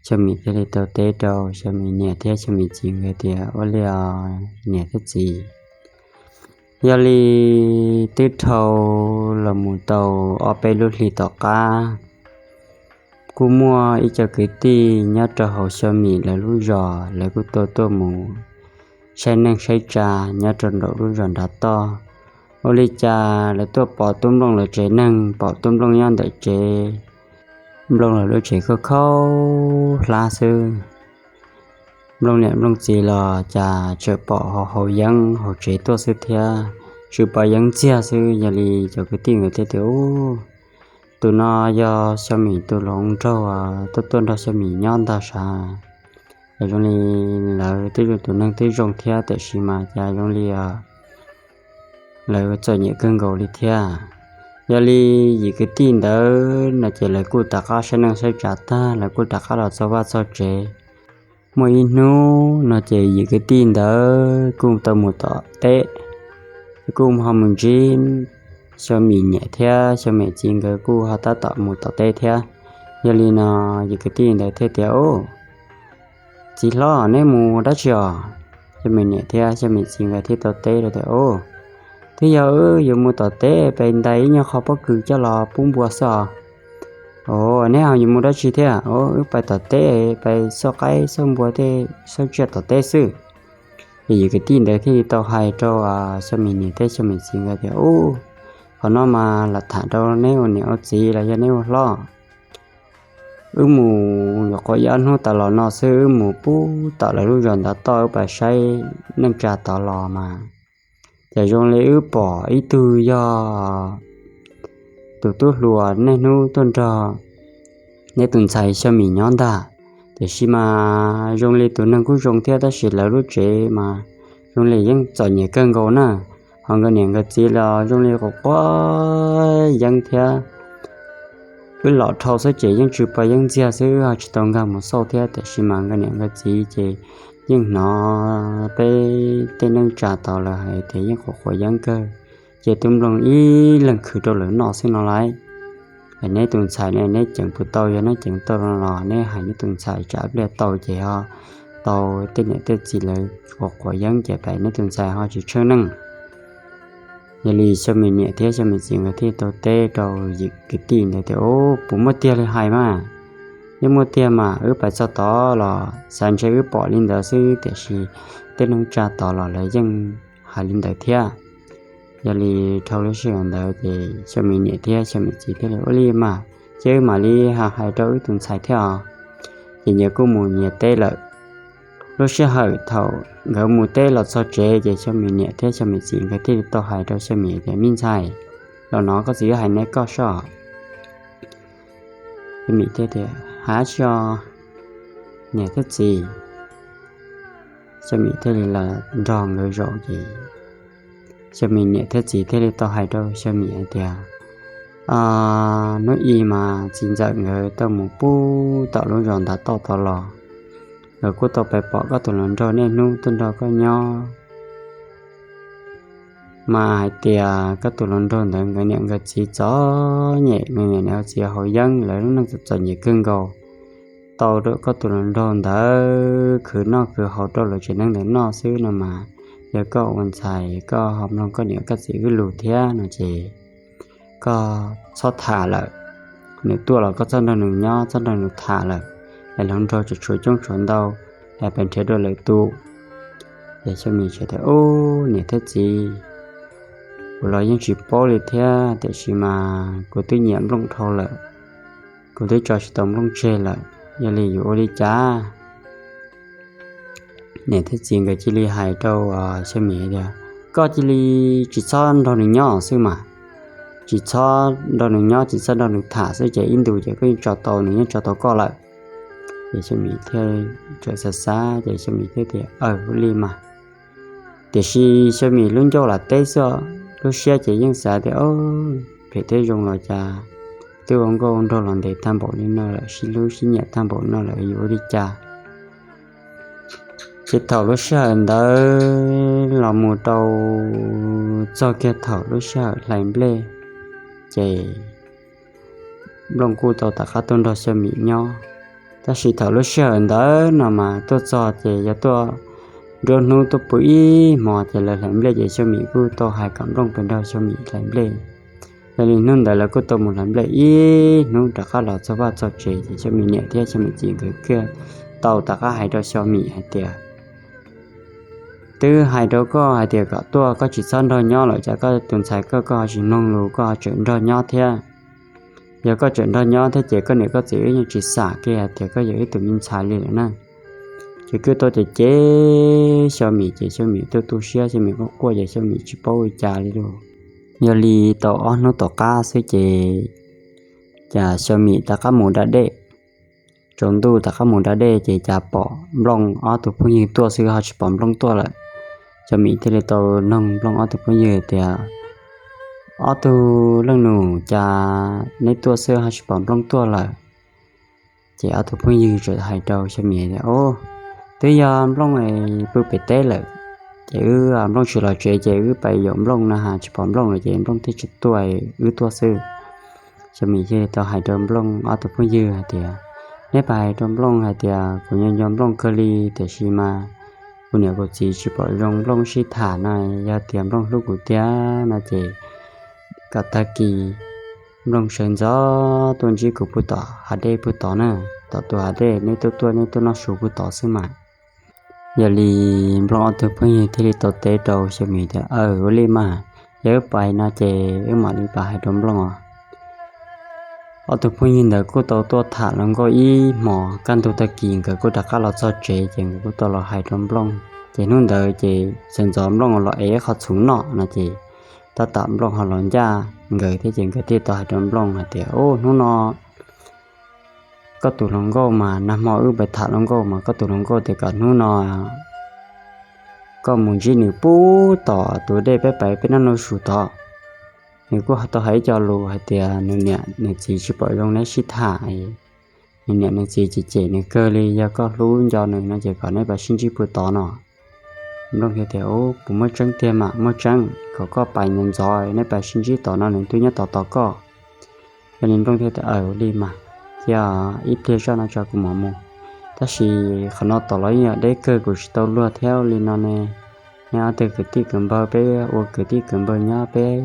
Xyo Mim thiaj li tau teb rau Xyo Mim niam thiab Xyo Mim txiv nkawd tias, Ua li os niam thiab txiv. Yog li twb dhau los mus tau ob peb lub hlis tom qab, kuj muaj ib co kwv tij nyob rau hauv Xyo Mim lawv lub zos, lawv kuj tuaj tuaj mus saib neej saib tsa nyob rau nraum lub zos nrav toj. Ua li cas lawv tuaj pom tub Nplooj lawv tsev neeg, pom tub Nplooj nyob ntawm tsev, Nplooj lawv lub tsev khaub khaub hlab xwb. Nplooj niam Nplooj txiv los cas tseem pom haus yeeb hauv tsev tuaj xwb thiab, tseem pom yeeb ntxiag xwb. Yog li cov kwv tij nkawd thiaj tias, Ub, tus no yog Xyo Mim tus hluas nraug tuaj tuaj nrog Xyo Mim nyob ntag sav. Ces zoo li lawv twb zoo, tus neeg twb zoo thiab, tiam sis mas cas zoo li lawv txom nyem kawg nkaus li thiab. Yog li yim kwv tij ntawd no ces lawv kuj rov qab saib neej saib tsa tag, lawv kuj rov qab los txog vaj txog tsev. Muaj ib hnub no ces yim kwv tij ntawd kuj tau mus tom teb, kuj ho mus ntsib Xyo Mim niam thiab Xyo Mim txiv nkawd kuj ho tab tom mus tom teb thiab. Yog li no yim kwv tij ntawd thiaj tias, Ub, txiv hlob, neb mus dab tsi os? Xyo Mim niam thiab Xyo Mim txiv nkawd thiaj tau teb rau tias, Ub, twb yog wb yuav mus tom teb pais ntais ib nyuag qho pob kws coj los pub npua xwb os. Os, neb ho yuav mus dab tsi thiab? Os, wb pais tom teb, pais xauj qaib xauj npua tej xauj tsiaj tom teb xwb. Ces yim kwv tij ntawd thiaj li tau hais rau Xyo Mim niam thiab Xyo Mim txiv nkawd tias, Ub, qhov no mas lam tham rau neb ua niam ua txiv los yog neb ua hlob. Wb mus nyuam qhuav ib ob hnub tas los no xwb, wb mus pub tom lawv lub zos ntav toj, wb pais saib neej tsa tod los mas Ces zoo li wb pom ib tug yog tus tub hluas niaj hnub tuaj nrog neb tus ntxhais Xyo Mim nyob ntag. Tiam sis mas zoo li tus neeg kuj zoo thiab tab sis lawv lub tsev mas zoo li yeej txom nyem kawg nkaus na. Ho nkawd niam nkawd txiv los zoo li quav quav yeeb thiab. Wb los dhau xwb ces yeej tsw pov yeeb ntxiag xwb, wb ho tsis tau nkag mus xauj thiab. Tiam sis mas nkawd niam nkawd txiv ces yeej hnov peb tej neej tsa tod lawv hais tias yeej quav quav yeeb kawg. Ces tub nplooj ib leeg khwv rau lawv noj xwb no lauj. Neb tus ntxhais ne neb ceev puas tau? Yog neb ceev tau los neb hais neb tus ntxhais tsam pliag tau ces ho tau tej niam tej txiv lawv quav quav yeeb ces pem neb tus ntxhais ho tsis tsheej neej. Yog li Xyo Mim niam thiab Xyo Mim txiv nkawd thiaj tau teb rau yim kwv tij ntawd tias, Ub, puas muaj tiag li hais mas? Yeej muaj tiag mas, wb pais txog tod los xav ntshe wb pom li ntawd xwb tiam sis tej neej tsa tod los lawv yeej hais li ntawd thiab. Yog li dhau lub sij hawm ntawd ces Xyo Mim niam thiab Xyo Mim txiv thiaj li, Ua li mas, ces wb mam li hais rau wb tus ntxhais thiab os. Ces nyias kuj mus nyias teb lawm. Lub sij hawm thaum nkawd mus teb los txog tsev ces Xyo Mim niam thiab Xyo Mim txiv nkawd thiaj li tau hais rau Xyo Mim tias, Me ntxhais, los no koj txiv wb hais neb koj soj. Xyo Mim thiaj tias, Hais tsis os, niam thiab txiv. Xyo Mim thiaj li los nrog nkawd zaum ces Xyo Mim niam thiab txiv thiaj li tau hais rau Xyo Mim hais tias, Hnub i mas txiv ntxawm nkawd tau mus pub tom lub zos ntav toj tod los, nkawd kuj tau pais pom koj tus hluas nraug niaj hnub tuaj nrog koj nyob. Mas hais tias koj tus hluas nraug ntawd nkawd niam nkawd txiv txom nyem, nkawd niam nkawd txiv haus yeeb, lawv lub neej txom nyem kawg nkaus. Tau koj tus hluas nraug ntawd khwv noj khwv haus rau lawv tsev neeg ntawd noj xwb no mas, yog koj ua ntxhais koj ho mloog koj niam koj txiv wb lus thiab no ces koj txhob tham lawm. Nws tuaj los koj txhob nrog nws nyob, txhob nrog nws tham lawm, es hluas nraug tseem tshuav coob tshuav ntau, es pes nrhiav dua lawm tus. Ces Xyo Mim tias, Ub, niam thiab txiv, kuv los yeej tsis paub li thiab, tiam sis mas kuv twb nyiam Nplooj dhau lawm, kuv twb tso tsis tau Nplooj tseg lawm, yog li yuav ua li cas? Niam thiab txiv nkawd cia li hais rau Xyo Mim tias, Koj cia li tsis txhob nrog nws nyob xwb mas, tsis txhob nrog nws nyob, tsis txhob nrog nws tham xwb ces ib ntus ces koj yeej tso tau, nws yeej tso tau koj lawm. Ces Xyo Mim thiaj txawm xav xav ces Xyo Mim thiaj tias, Aws, ua li mas. Tiam sis Xyo Mim lub ncauj lam teb xwb, lub siab ces yeej xav tias, Phem thiab zoo los cas, twb ua nkauj nraug los ntev tag npaum li no lawm, sib hlub sib nyiam tag npaum no lawm yuav ua li cas? Ces thaum lub sij hawm ntawd los mus rau txog kiag thaum lub sij hawm hlais nplej, ces Nplooj kuj tau tom qab tuaj nrog Xyo Mim nyob. Tab sis thaum lub sij hawm ntawd no mas tuaj txog ces yog tuaj nruab hnub tuaj pw ib hmo ces lawv hlais nplej ces Xyo Mim kuj tau hais kom Nplooj pes nrog Xyo Mim hlais nplej. Yog li hnub ntawd lawv kuj tau mus hlais nplej ib hnub rov qab los txog vaj txog tsev ces Xyo Mim niam thiab Xyo Mim txiv nkawd thiaj tau tom qab hais rau Xyo Mim hais tias, Twb hais rau koj hais tias kom tuaj koj tsis txhob nrog nyob lawm, cas koj tus ntxhais koj, koj ho tsis mloog lus koj ho tseem nrog nyob thiab. Yog koj tseem nrog nyob thiab ces koj niam koj txiv wb yeej tsis xam kiag hais tias koj yog ib tug me ntxhais li lawm na. Ces kuj tau cem cem Xyo Mim ces Xyo Mim tu tu siab, Xyo Mim quaj quaj ces Xyo Mim tsis paub ua cas li lauj. Yog li tau ob hnub tom qab xwb ces cas Xyo Mim rov qab mus da dej. Tsaus ntuj rov qab mus da dej ces cas pom Nplooj ob tug phooj ywg tuaj xwb ho tsis pom Nplooj tuaj lawm. Xyo Mim thiaj li tau noog Nplooj ob tug phooj ywg tias, Ob tug leej nus, cas neb tuaj xwb ho tsis pom Nplooj tuaj lawm? Ces ob tug phooj ywg txawm hais rau Xyo Mim tias, Ub, twb yog Nplooj pw pem teb lawm, ces wb, Nplooj tsis los tsev ces wb pais yaum Nplooj no ha, tsis pom Nplooj lawm ces Nplooj thiaj tsis tuaj, wb tuaj xwb. Xyo Mim thiaj li tau hais rau Nplooj ob tug phooj ywg hais tias, Neb pab hais rau Nplooj hais tias kuv nco nco Nplooj kawg li, tiam sis mas kuv niam kuv txiv tsis pom zoo Nplooj sib tham no, yog tias Nplooj hlub kuv tiag no ces kom tag kis Nplooj sawv ntxov tuaj ntsib kuv puag tom hav dej puag tod na, tom tus hav dej neb tuaj tuaj neb tuaj noj su puag tod xwb mas. Yog li Nplooj ob tug phooj ywg thiaj li tau teb rau Xyo Mim tias, Aw, ua li mas, yog wb pais no ces wb mam li pab hais rau Nplooj os. Ob tug phooj ywg ntawd kuj tau tuaj tham hluas nkauj ib hmos, kaj ntug tag kis nkawd kuj rov qab los txog tsev ces nkawd kuj tau los hais rau Nplooj. Ces hnub ntawd ces sawv ntxov Nplooj los ev qhov txhuv noj no ces tab tom Nplooj ho los ncaj nkawd thiab ces nkawd thiaj tau hais rau Nplooj hais tias, Ub, hnub no koj tus hluas nkauj mas nag hmo wb pais tham hluas nkauj mas koj tus hluas nkauj tias kom hnub no koj mus ntsib nws pub tom tus dej peb pais peb noj noj su tod. Nws kuj tau hais ib co lus hais tias nws niam nws txiv tsis pom zoo neb sib tham, nws niam nws txiv cem cem nws kawg li, yog koj hlub nco nws no ces kom neb pais sib ntsib pub tod no. Nplooj thiaj tias, Ub, puas muaj tseeb tiag mas? Muaj tseeb, kom koj pais ntxov ntxov neb pais sib ntsib tod no nws twb nyob tod tos koj. Yog li Nplooj thiaj tias, Aws, ua li mas, cia ib pliag zoj no tso kuv mam mus. Tab sis qhov no tom los yeej yog deb kawg kuv tsis tau luag thiab, ua li no ne, neb ob tug kwv tij kwv npawg peb ua kwv tij kwv npawg nyob peb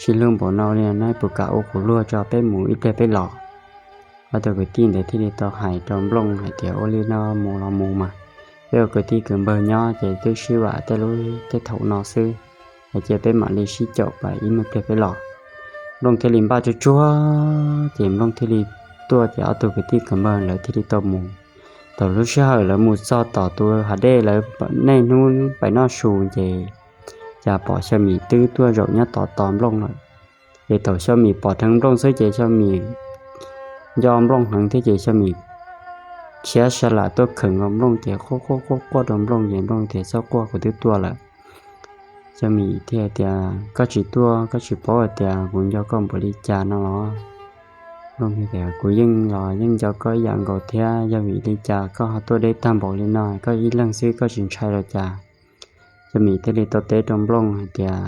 sib hlub npaum no, ua li no neb puas kam ua kuv luag tso peb mus ib pliag peb los? Ob tug kwv tij ntawd thiaj li tau hais rau Nplooj hais tias, Ua li no mus los mus mas, peb ua kwv tij kwv npawg nyob ces twb sib vam tej lub tej thaum no xwb, es cia peb mam li sib caum pais ib me pliag peb los. Nplooj thiaj li npaj tsuag tsuag ces Nplooj thiaj li tuaj ces ob tug kwv tij kwv npawg lawv thiaj li tau mus. Thaum lub sij hawm lawv mus txog tom tus hav dej lawv niaj hnub pais noj su ces cas pom Xyo Mim twb tuaj zaum nyob tod tos Nplooj lawm. Ces thaum Xyo Mim pom dheev Nplooj xwb ces Xyo Mim nco Nplooj heev thiab ces Xyo Mim khiav sa lam tuaj khawm nkaus Nplooj ces quaj quaj quaj quaj rau Nplooj ces Nplooj tias, Txhob quaj, kuv twb tuaj lawm. Xyo Mim thiaj tias, Koj tsis tuaj koj tsis paub hais tias kuv nco koj npaum li cas no los? Nplooj tias, Kuv yeej los yeej nco koj ib yam nkaus thiab, yog vim li cas koj ho tuaj deb tag npaum li no, koj ib leeg xwb koj tsis ntshai los cas? Xyo Mim thiaj li tau teb rau Nplooj hais tias,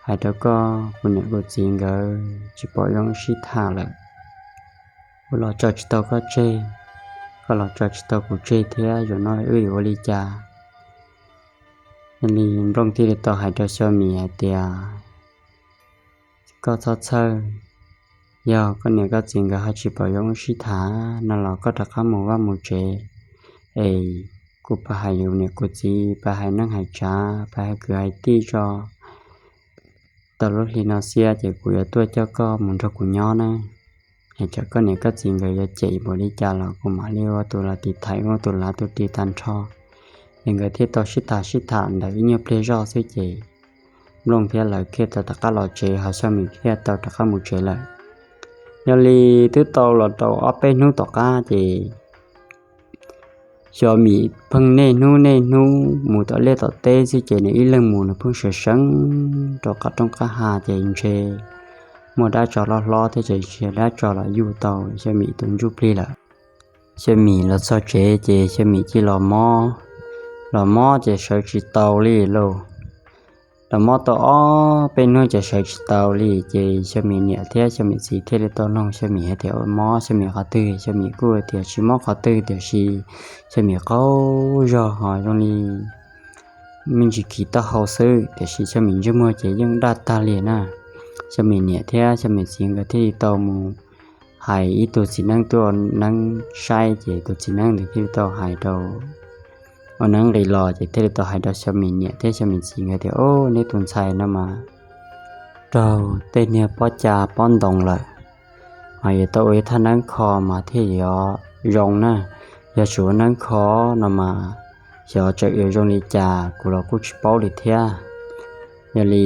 Hais rau koj, kuv niam kuv txiv nkawd tsis pom zoo wb sib tham lawm. Kuv los tso tsis tau koj tseg, koj los tso tsis tau kuv tseg thiab, zaum no wb yuav ua li cas? Yog li Nplooj thiaj li tau hais rau Xyo Mim hais tias, Koj txhob txhawj, yog koj niam koj txiv nkawd ho tsis pom zoo wb sib tham no los koj rov qab mus vaj mus tsev es kuv pab hais kuv niam kuv txiv, pab hais neej hais tsav, pab hais kwv hais tij tso, tau lub hli no xiab ces kuv yuav tuaj coj koj mus nrog kuv nyob na. Es txawm koj niam koj txiv nkawd yuav cem npaum li cas los kuv mam li ua tus lav tiv thaiv, ua tus lav tus ris tag nrho. Ces nkawd thiaj tau sib tham sib tham ntawm ib nyuag pliag zoj xwb ces Nplooj thiab lawv thiaj tau rov qab los tsev, ho Xyo Mim thiaj tau rov qab mus tsev lawm. Yog li twb tau los rau ob peb hnub tom qab ces Xyo Mim pheej niaj hnub niaj hnub mus tom liaj tom teb xwb ces nws ib leeg mus nws pheej sawv seev rau qab roob qab hav ces ntshe muaj dab tsov loj hlob thiab ces ntshe dab tsov los yuj tau Xyo Mim tus ntsuj plig lawm. Xyo Mim los txog tsev ces Xyo Mim cia li los mob, los mob ces sawv tsis tau li lauj. Los mob tau ob peb hnub ces sawv tsis tau li ces Xyo Mim niam thiab Xyo Mim txiv thiaj li tau nug Xyo Mim hais tias, Ua mob Xyo Mim qhov twg? Xyo Mim kuj tias tsis mob qhov twg tiam sis Xyo Mim qaug zog ho zoo li me ntsis kis taub hau xwb, tiam sis Xyo Mim ntsej muag ces yeej daj tag li na. Xyo Mim niam thiab Xyo Mim txiv nkawd thiaj li tau mus hais ib tug txiv neeb tuaj ua neeb saib ces tus txiv neeb ntawd thiaj li tau hais rau, ua neeb nqis los ces thiaj li tau hais rau Xyo Mim niam thiab Xyo Mim txiv nkawd tias, Au, neb tus ntxhais no mas raug tej niag pob ca pob ntoo lawm, ho yuav tau ua ib thaj neeb kho mas thiaj yuav zoo na. Yog tsis ua neeb kho no mas xyov tseem yuav zoo li cas kuv los kuj tsis paub li thiab. Yog li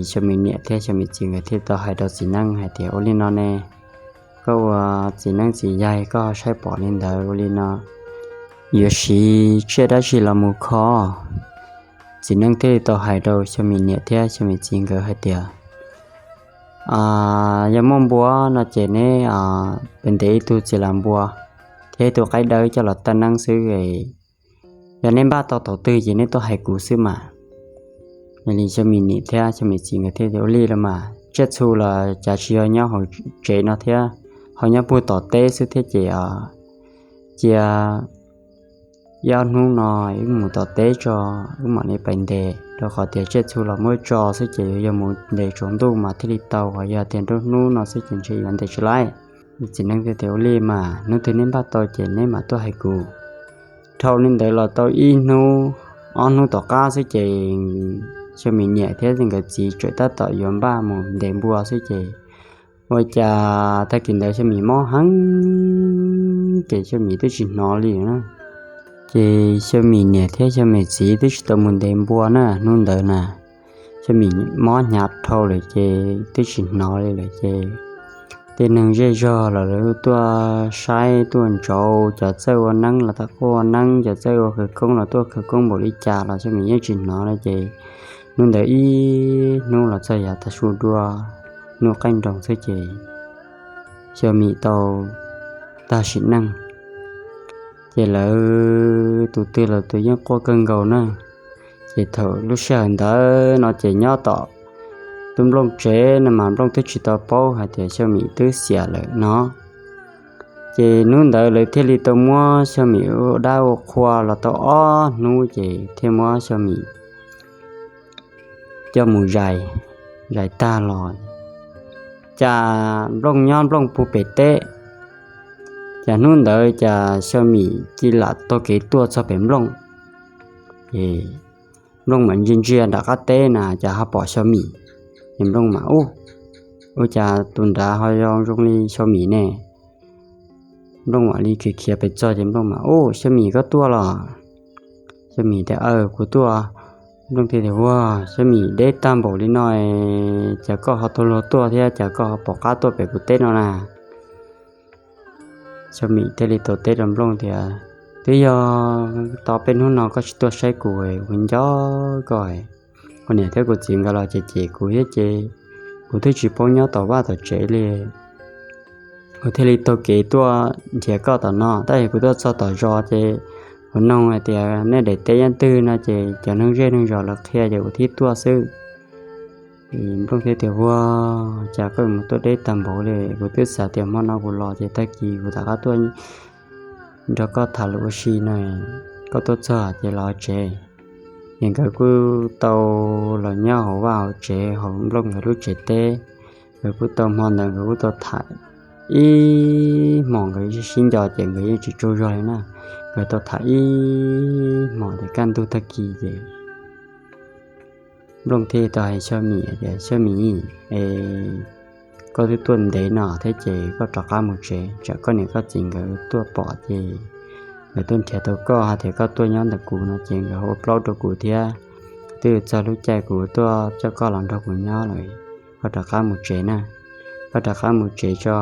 Xyo Mim niam thiab Xyo Mim txiv nkawd thiaj tau hais rau txiv neeb hais tias, Ua li no ne, koj ua txiv neeb txiv yaig koj saib pom li ntawd ua li no yuav siv tsiaj dab tsi los mus kho? Txiv neeb thiaj li tau hais rau Xyo Mim niam thiab Xyo Mim txiv nkawd hais tias, Yog muaj npua no ces neb pem ntes ib tug txiv lam npua thiab ib tug qaib dawb coj los taw neeb xwb. Yog neb npaj tau thaum twg ces neb tuaj hais kuv xwb mas. Yog li Xyo Mim niam thiab Xyo Mim txiv nkawd thiaj tias, Ua li los mas, tsiaj txhu los cas tsis yog nyob hauv tsev no thiab, ho nyob puag tom teb xwb thiab ces cia ib ob hnub no wb mus tom teb tso, wb mam li pais ntes, rau qhov tias tsiaj txhu los muab tso xwb ces yog mus ntes tsaus ntuj mas thiaj li tau, ho yog tias nruab hnub no xwb ces ntshe yuav ntes tsis laib. Txiv neeb thiaj tias, Ua li mas, hnub twg neb npaj tau ces neb mam tuaj hais kuv. Dhau li ntawd los tau ib hnub ob hnub tom qab xwb ces Xyo Mim niam thiab nkawd txiv tseem tab tom yuav npaj mus ntes npua xwb ces ua cas tag kis ntawd Xyo Mim mob heev ces Xyo Mim twb tsis hnov li na. Ces Xyoo Mim niam thiab Xyoo Mim txiv twb tsis tau mus ntes npua na hnub ntawd na. Xyoo Mim mob hnyav dhau lawm ces twb tsis hnov li lawm ces tej neeg zej zog los lawv tuaj saib tuaj ntsauv, cov txawj ua neeb los tuaj ua neeb, cov txawj ua khawv koob los tuaj khawv koob npaum li cas los Xyoo Mim yeej tsis hnov li ces hnub ntawd ib hnub los txog yav tav su dua, hnub qaij nroos xwb ces Xyoo Mim tau tag sim neej. Ces lawv tus twg los tus yeej quaj kawg nkaus na. Ces thaum lub sij hawm ntawd no ces nyob tom tub Nplooj tsev no mas Nplooj twb tsis tau paub hais tias Xyoo Mim twb xiam lawm no. Ces hnub ntawd lawv thiaj li tau muab Xyoo Mim ua dab ua qhua los tau ob hnub ces thiaj muab Xyoo Mim coj mus zais, zais tag los cas Nplooj nyob Nplooj puag pem teb. Cas hnub ntawd cas Xyoo Mim cia li lam taug kev tuaj txog pem Nplooj. Ces Nplooj mam ntsia ntsia nram qab teb na cas ho pom Xyoo Mim. Ces Nplooj mam ub, ua cas tus nrad ho zoo zoo li Xyoo Mim ne? Nplooj mam li khiav khiav pes txog ces Nplooj mam ub, Xyoo Mim koj tuaj los? Xyoo Mim tias aw kuv tuaj. Nplooj thiaj tias ua, Xyoo Mim deb tag npaum li no, cas koj ho tuaj luag tuaj thiab cas koj ho pom qab tuaj pem kuv teb no na? Xyoo Mim thiaj li tau teb rau Nplooj tias twb yog tau peb hnub no koj tsis tuaj saib kuv, kuv nco koj. Kuv niam thiab kuv txiv nkawd los cem cem kuv thiab ces kuv twb tsis paub nyob tom vaj tom tsev li. Kuv thiaj li taug kev tuaj nrhiav koj tom no tab sis kuv tuaj txog tom zos ces kuv noog hais tias nej daim teb nyob twg no ces cov neeg zej neeg zos lawv qhia ces kuv thiaj tuaj xwb. Nplooj thiaj tias ua, cas koj mus tuaj deb tag npaum li, kuv twb xav tias hmo no kuv los ces tag kis kuv rov qab tuaj nrog koj tham lus ua si no, koj tuaj txog ces los tsev. Ces nkawd kuj tau los nyob hauv vaj hauv tsev hauv Nplooj nkawd lub tsev teb. Nkawd kuj tau hmo ntawd nkawd kuj tau tham ib hmos, nkawd sib nco ces nkawd yeej tsis tsaug zog li na. Nkawd tau tham ib hmos ces kaj ntug tag kis ces Nplooj thiaj tau hais Xyoo Mim tias Xyoo Mim, es koj twb tuaj ntev no thiab ces koj rov qab mus tsev, tsam koj niam koj txiv nkawd tuaj pom ces nkawd tuaj nrhiav tau koj hais tias koj tuaj nyob ntawm kuv no ces nkawd ua plaub rau kuv thiab. Twb txog lub caij kuv tuaj coj koj los nrog kuv nyob lawm, koj rov qab mus tsev na. Koj rov qab mus tsev tso,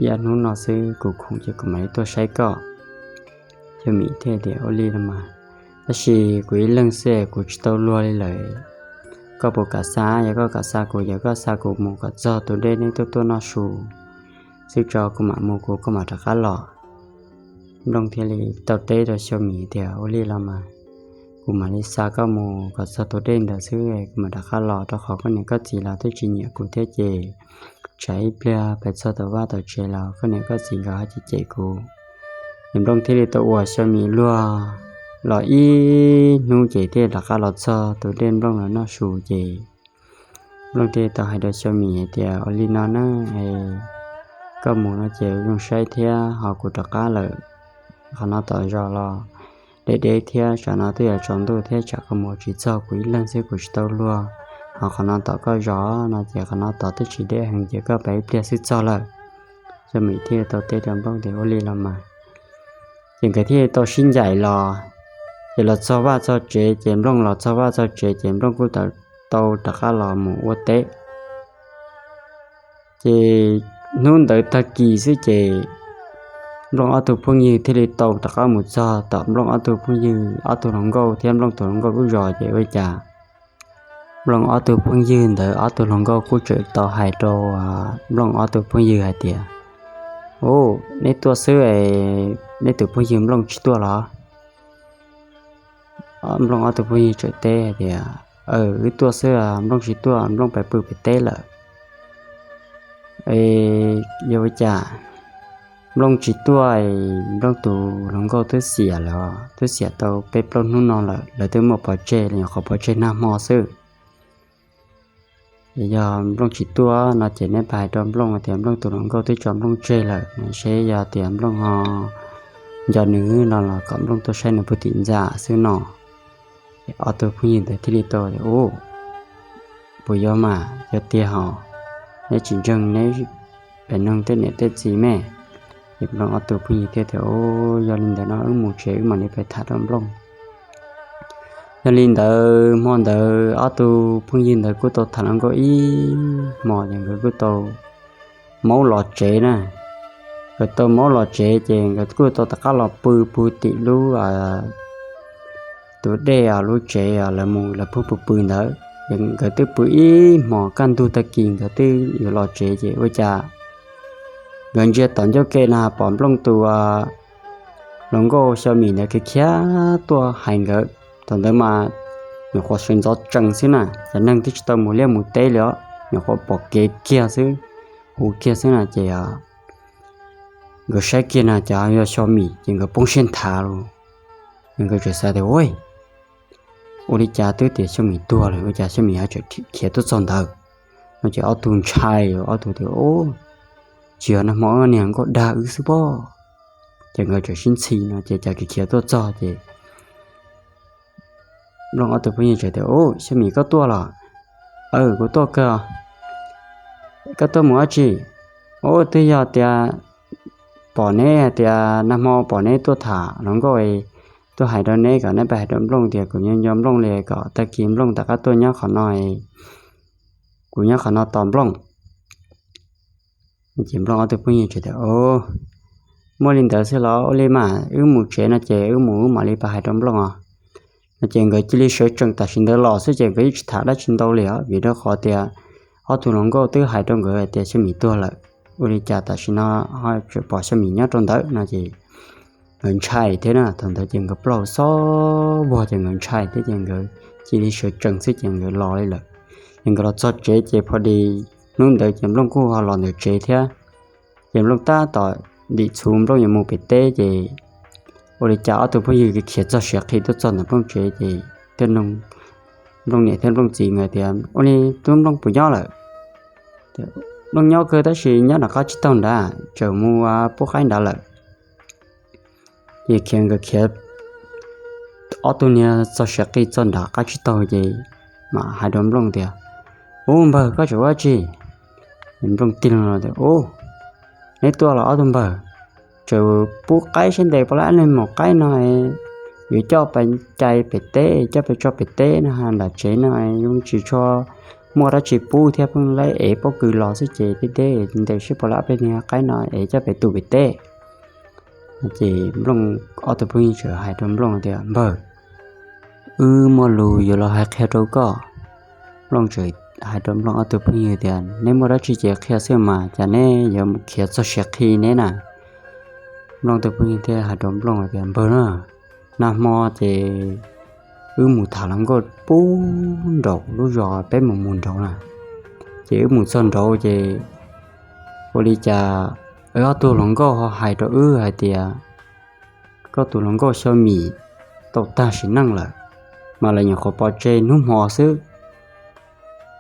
ib ob hnub no xwb kuv khoom ces kuv mam li tuaj saib koj. Xyoo Mim thiaj tias ua li los mas, tab sis kuv ib leeg xwb kuv tsis tau luag li lawm. Koj puas kam xa? Yog koj kam xa kuv ces koj xa kuv mus kom txog tus dej neb tuaj tuaj noj su xwb tso kuv mam mus, kuv koj mam rov qab los. Nplooj thiaj li tau teb rau Xyoo Mim tias ua li los mas, kuv mam li xa koj mus kom txog tus dej ntawd xwb kuv mam rov qab los, rau qhov koj niam koj txiv los twb tsis nyiam kuv thiab ces tsam ib pliag pes txog tom vaj tom tsev los koj niam koj txiv nkawd ho cem cem kuv. Ces Nplooj thiaj li tau ua Xyoo Mim luag los ib hnub ces thiaj rov qab los txog tus dej Nplooj los noj su ces Nplooj thiaj tau hais rau Xyoo Mim hais tias ua li no na, koj mus no ces zoo saib thiab ho kuv rov qab lawm. Qhov no tom zos los deb deb thiab tsam no twb yuav tsaus ntuj thiab tsam koj mus tsis txog kuv ib leeg xwb kuv tsis tau luag. Ho qhov no tom koj zos no ces qhov no tom twb tsis deb heev ces koj pes ib pliag xwb txog lawm. Xyoo Mim thiaj tau teb rau Nplooj tias ua li los mas. Ces nkawd thiaj tau sib ncaim los, ces los txog vaj txog tsev ces Nplooj los txog vaj txog tsev ces Nplooj kuj tau rov qab los mus ua teb. Ces hnub ntawd tag kis xwb ces Nplooj ob tug phooj ywg thiaj li tau rov qab mus txog tom Nplooj ob tug phooj ywg ob tug hluas nkauj thiab Nplooj tus hluas nkauj lub zos ces ua li cas Nplooj ob tug phooj ywg ntawd ob tug hluas nkauj kuj tseem tau hais rau Nplooj ob tug phooj ywg hais tias, u, neb tuaj xwb es neb tus phooj ywg Nplooj tsis tuaj los? Nplooj ob tug phooj ywg tseem teb hais tias, aw, wb tuaj xwb, Nplooj tsis tuaj, Nplooj pes pw pem teb lawm. Yog ua cas Nplooj tsis tuaj, Nplooj tus hluas nkauj twb xiam lawm, twb xiam tau peb plaub hnub no lawm, lawv twb muab pov tseg los nyuam qhuav pov tseg nag hmo xwb. Yog Nplooj tsis tuaj no ces neb pab hais rau Nplooj tias Nplooj tus hluas nkauj twb tso Nplooj tseg lawm, seb yog tias Nplooj ho nco nws no los kom Nplooj tuaj saib nws puag tim ntxa xwb no. Ob tug phooj ywg ntawd thiaj li tau tias, u, puas yog mas, yog tiag hos, neb tsis ntseeg neb pem noog tej niam tej txiv me. Ces Nplooj ob tug phooj ywg thiaj tias, Yog li ntawd no wb mus tsev, wb mam li pais tham rau Nplooj. Yog li ntawd hmo ntawd ob tug phooj ywg ntawd kuj tau tham hluas nkauj ib hmos ces nkawd kuj tau maub los tsev na. Nkawd tau maub los tsev ces nkawd kuj tau rov qab los pw pw tim lub tus dej lub tsev lawv mus lawv pheej pw pw ntawd. Nkawd twb pw ib hmos kaj ntug tag kis nkawd twb yuav los tsev ces ua cas nkawd ntsia tom ncauj ke no pom Nplooj tus hluas nkauj Xyo Mim ntawd khiav khiav tuaj hais nkawd. Thaum ntawd mas nyuam qhuav sawv ntxov tsees xwb na, cov neeg twb tsis tau mus liaj mus teb li os, nyuam qhuav pom kev kiag xwb, hu kiag xwb na ces nkawd saib kiag na cas yog Xyo Mim ces nkawd poob siab nthav lawm. Ces nkawd txawm xav tias, Ua li cas twb tias Xyo Mim tuag lawm ua cas Xyo Mim ho tseem khiav tuaj txog ntawd? No ces ob tug ntshai, ob tug tias, Tsis yog nag hmo niag nkauj dag wb xwb pob? Ces nkawd txawm sib ntxhi no ces cas khiav tuaj txog ces Nplooj ob tug phooj ywg txawm tias, Xyo Mim koj tuaj los? Kuv tuaj kawg. Koj tuaj mus dab tsi? Ub, twb yog tias pom neb hais tias nag hmo pom neb tuaj tham hluas nkauj, tuaj hais rau neb kom neb pab hais rau Nplooj tias kuv nco nco Nplooj li kom tag kis Nplooj rov qab tuaj nyob qhov no, kuv nyob qhov no tos Nplooj. Ces Nplooj ob tug phooj ywg tias, Muaj li ntawd xwb los ua li mas wb mus tsev no ces wb mus wb mam li pab hais rau Nplooj os. No ces nkawd cia li sawv tsees tam sim ntawd los xwb ces nkawd yeej tsis tham dab tsi ntau li os vim rau qhov tias ob tug hluas nkauj twb hais rau nkawd hais tias Xyo Mim tuag lawm, ua li cas tam sim no ho tseem pom Xyo Mim nyob rau ntawd no ces nkawd ntshai thiab na. Thaum ntawd ces nkawd plaub hau xob vog ces nkawd ntshai thiab ces nkawd cia li sawv tsees xwb ces nkawd los li lawm. Ces nkawd los txog tsev ces pho di hnub ntawd ces Nplooj kuj ho los ntawm tsev thiab. Ces Nplooj tab tom ntim txhuv Nplooj yuav mus pem teb ces ua li cas ob tug phooj ywg khiav txog siav qhi tuaj txog ntawm Nplooj tsev ces thiaj nug Nplooj niam thiab Nplooj txiv nkawd tias, Ua li tub Nplooj puas nyob lawm? Nplooj nyob kawg tab sis nyob nram qab tsib taug nrad, tseem mus pub qaib nrad lawm. Ces khiav nkawd khiav ob tug niag txog siav qhi txog nram qab tsib taug ces mam hais rau Nplooj tias, Ub npawg, koj tseem ua dab tsi? Nplooj tig loo tias, Ub, neb tuaj los ob tug npawg? Tseem pub qaib sab ntes pov lab neeg maum qaib no, yuav coj pais cais pem teb, coj pais tso pem teb no, nram tsev no yeej tsis tshua muaj dab tsi pub thiab, pheej laib ev pob kws los xwb ces deb deb ntes sib pov lab peb niag qaib no es coj pem tu pem teb. Ces Nplooj ob tug phooj ywg txawm hais rau Nplooj tias, Npawg, wb muaj lus yuav los hais qhia rau koj. Nplooj txawm hais rau Nplooj ob tug phooj ywg tias, Neb muaj dab tsi ces qhia xwb mas, cas neb yuav khiav txog siav qhi neb na? Nplooj tus phooj ywg thiaj hais rau Nplooj tias, Npawg na, nag hmo ces wb mus tham hluas nkauj pub nraum lub zos peb mus mus nraud na, ces wb mus txog nraud ces ua li cas wb ob tug hluas nkauj ho hais rau wb hais tias koj tus hluas nkauj Xyo Mim tau tag sim neej lawm, mas lawv nyuam qhuav pov tseg hnub hmo xwb.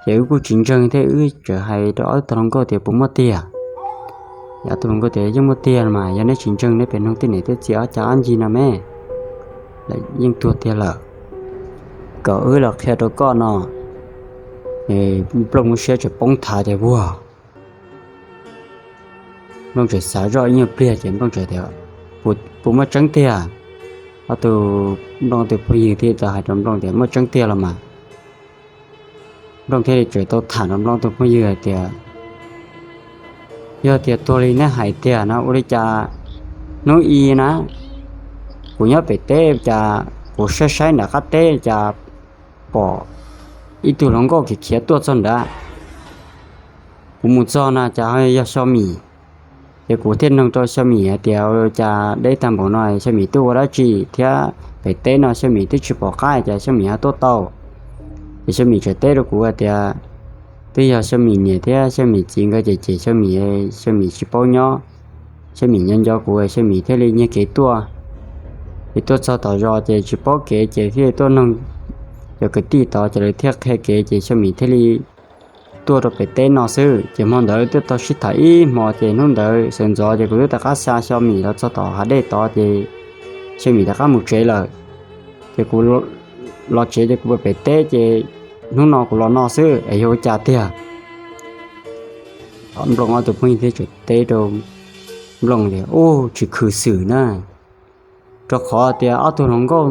Ces wb kuj tsis ntseeg thiab wb txawm hais rau ob tug hluas nkauj tias, Puas muaj tiag? Ob tug hluas nkauj tias, Yeej muaj tiag mas, yog neb tsis ntseeg neb pem noog tej niam tej txiv ob cag ob ncig no me, lawv yeej tuag tiag lawm. Kom wb los qhia rau koj no. Nplooj lub siab tseem poob thav ces vuag. Nplooj tseem xav zoj ib nyuag pliag ces Nplooj tseem tias, Puas muaj tseeb tiag? Ob tug, Nplooj tus phooj ywg thiaj tau hais rau Nplooj tias, Muaj tseeb tiag los mas. Nplooj thiaj li tseem tau tham rau Nplooj tus phooj ywg hais tias, Yog tias tuag li neb hais tiag no ua li cas hnub i na, kuv nyob pem teb cas kuv saib saib nram qab teb cas pom ib tug hluas nkauj khiav khiav tuaj txog nrad. Kuv mus txog no cas yog Xyo Mim. Ces kuv thiaj noog rau Xyo Mim hais tias, Ua cas deb tag npaum no Xyo Mim twb ua dab tsi thiab? Pem teb no Xyo Mim twb tsis pom qab cas Xyo Mim ho tuaj tau. Ces Xyo Mim tseem teb rau kuv hais tias, Twb yog Xyo Mim niam thiab Xyo Mim txiv nkawd cem cem Xyo Mim, Xyo Mim tsis paub nyob, Xyo Mim nco nco kuv, Xyo Mim thiaj li nyiag kev tuaj. Ces tuaj txog tom zos ces tsis paub kev ces thiaj li tuaj noog cov kwv tij tod ces lawv thiaj qhia kev ces Xyo Mim thiaj li tuaj rau pem teb no xwb. Ces hmo ntawd twb tau sib tham ib hmo ces hnub ntawd sawv ntxov ces kuv twb rov qab xa Xyo Mim los txog tom hav dej tod ces Xyo Mim rov qab mus tsev lawm. Ces kuv los tsev ces kuv pem teb ces hnub no kuv los no xwb es yog ua cas tiag? Nplooj ob tug phooj ywg thiaj tseem teb rau Nplooj tias, Ub, tsis khwv xwm na, rau qhov tias ob tug hluas nkauj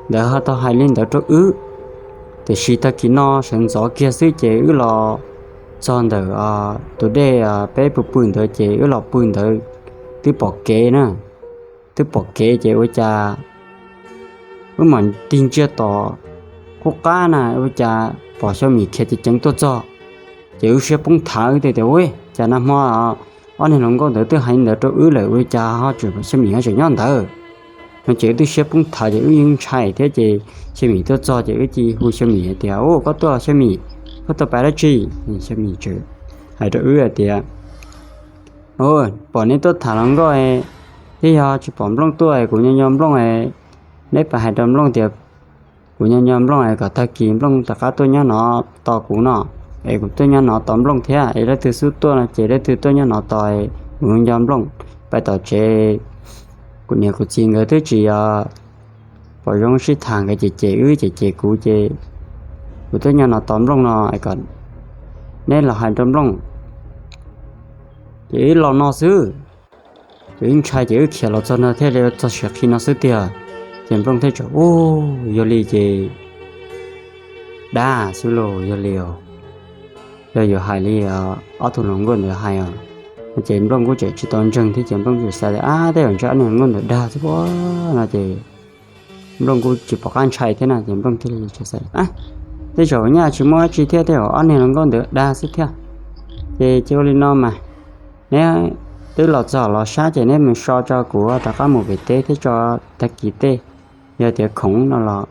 ntawd ho tau hais li ntawd rau wb, tiam sis tag kis no sawv ntxov kiag xwb ces wb los txog ntawm tus dej peb pw pw ntawd ces wb los pw ntawd twb pom kev na, twb pom kev ces ua cas wb mam tig ntsia tom qub qab na ua cas pom Xyoo Mim khiav ceev ceev tuaj txog. Ces wb siab poob thav tias, Ua cas nag hmo ob niag hluas nkauj ntawd twb hais li ntawd rau wb lawm ua cas ho tseem Xyoo Mim ho tseem nyob ntawd? No ces wb twb siab poob thav ces wb yeej ntshai thiab ces Xyoo Mim tuaj txog ces wb cia li hu Xyoo Mim hais tias, Ub, koj tuaj Xyoo Mim, koj tuaj pab dab tsi? Xyoo Mim hais rau wb hais tias, Pom neb tuaj tham hluas nkauj thiab yog tsis pom Nplooj tuaj, kuv nco nco Nplooj, neb pab hais rau Nplooj tias kuv nco nco Nplooj es kom tag kis Nplooj rov qab tuaj nyob no tos kuv no, es kuv tuaj nyob no tos Nplooj thiab es leej twg xub tuaj no ces leej twg tuaj nyob no tos, kuv nco Nplooj. Pab tom tsev kuv niam kuv txiv nkawd twb tsis pom zoo sib tham, nkawd cem cem wb cem cem kuv ces kuv tuaj nyob no tos Nplooj no es kom neb los hais rau Nplooj. Ces wb los no xwb, ces wb ntshai ces wb khiav los txog no thiaj li txog siav qhi no xwb tiag. Ces Nplooj thiaj tseem, Ub, yog li ces dag xwb lauj, yog li os, yog yuav hais li ob tug hluas nkauj ntawd hais os. Ces Nplooj kuj tseem tsis tau ntseeg thiab ces Nplooj tseem xav tias, Ab, tej zaum ntshe ob niag hluas nkauj ntawd dag xwb pob no ces Nplooj kuj tsis pom qab ntshai thiab na ces Nplooj thiaj li xav, Tej zaum nyaj tsis muaj dab tsi thiab, tej zaum ob niag hluas nkauj ntawd dag xwb thiab. Ces cia ua li no mas, neb twb los txog los sab ces neb mus so tso kuv rov qab mus pem teb thiab tso tag kis tej, yog tias khoom no los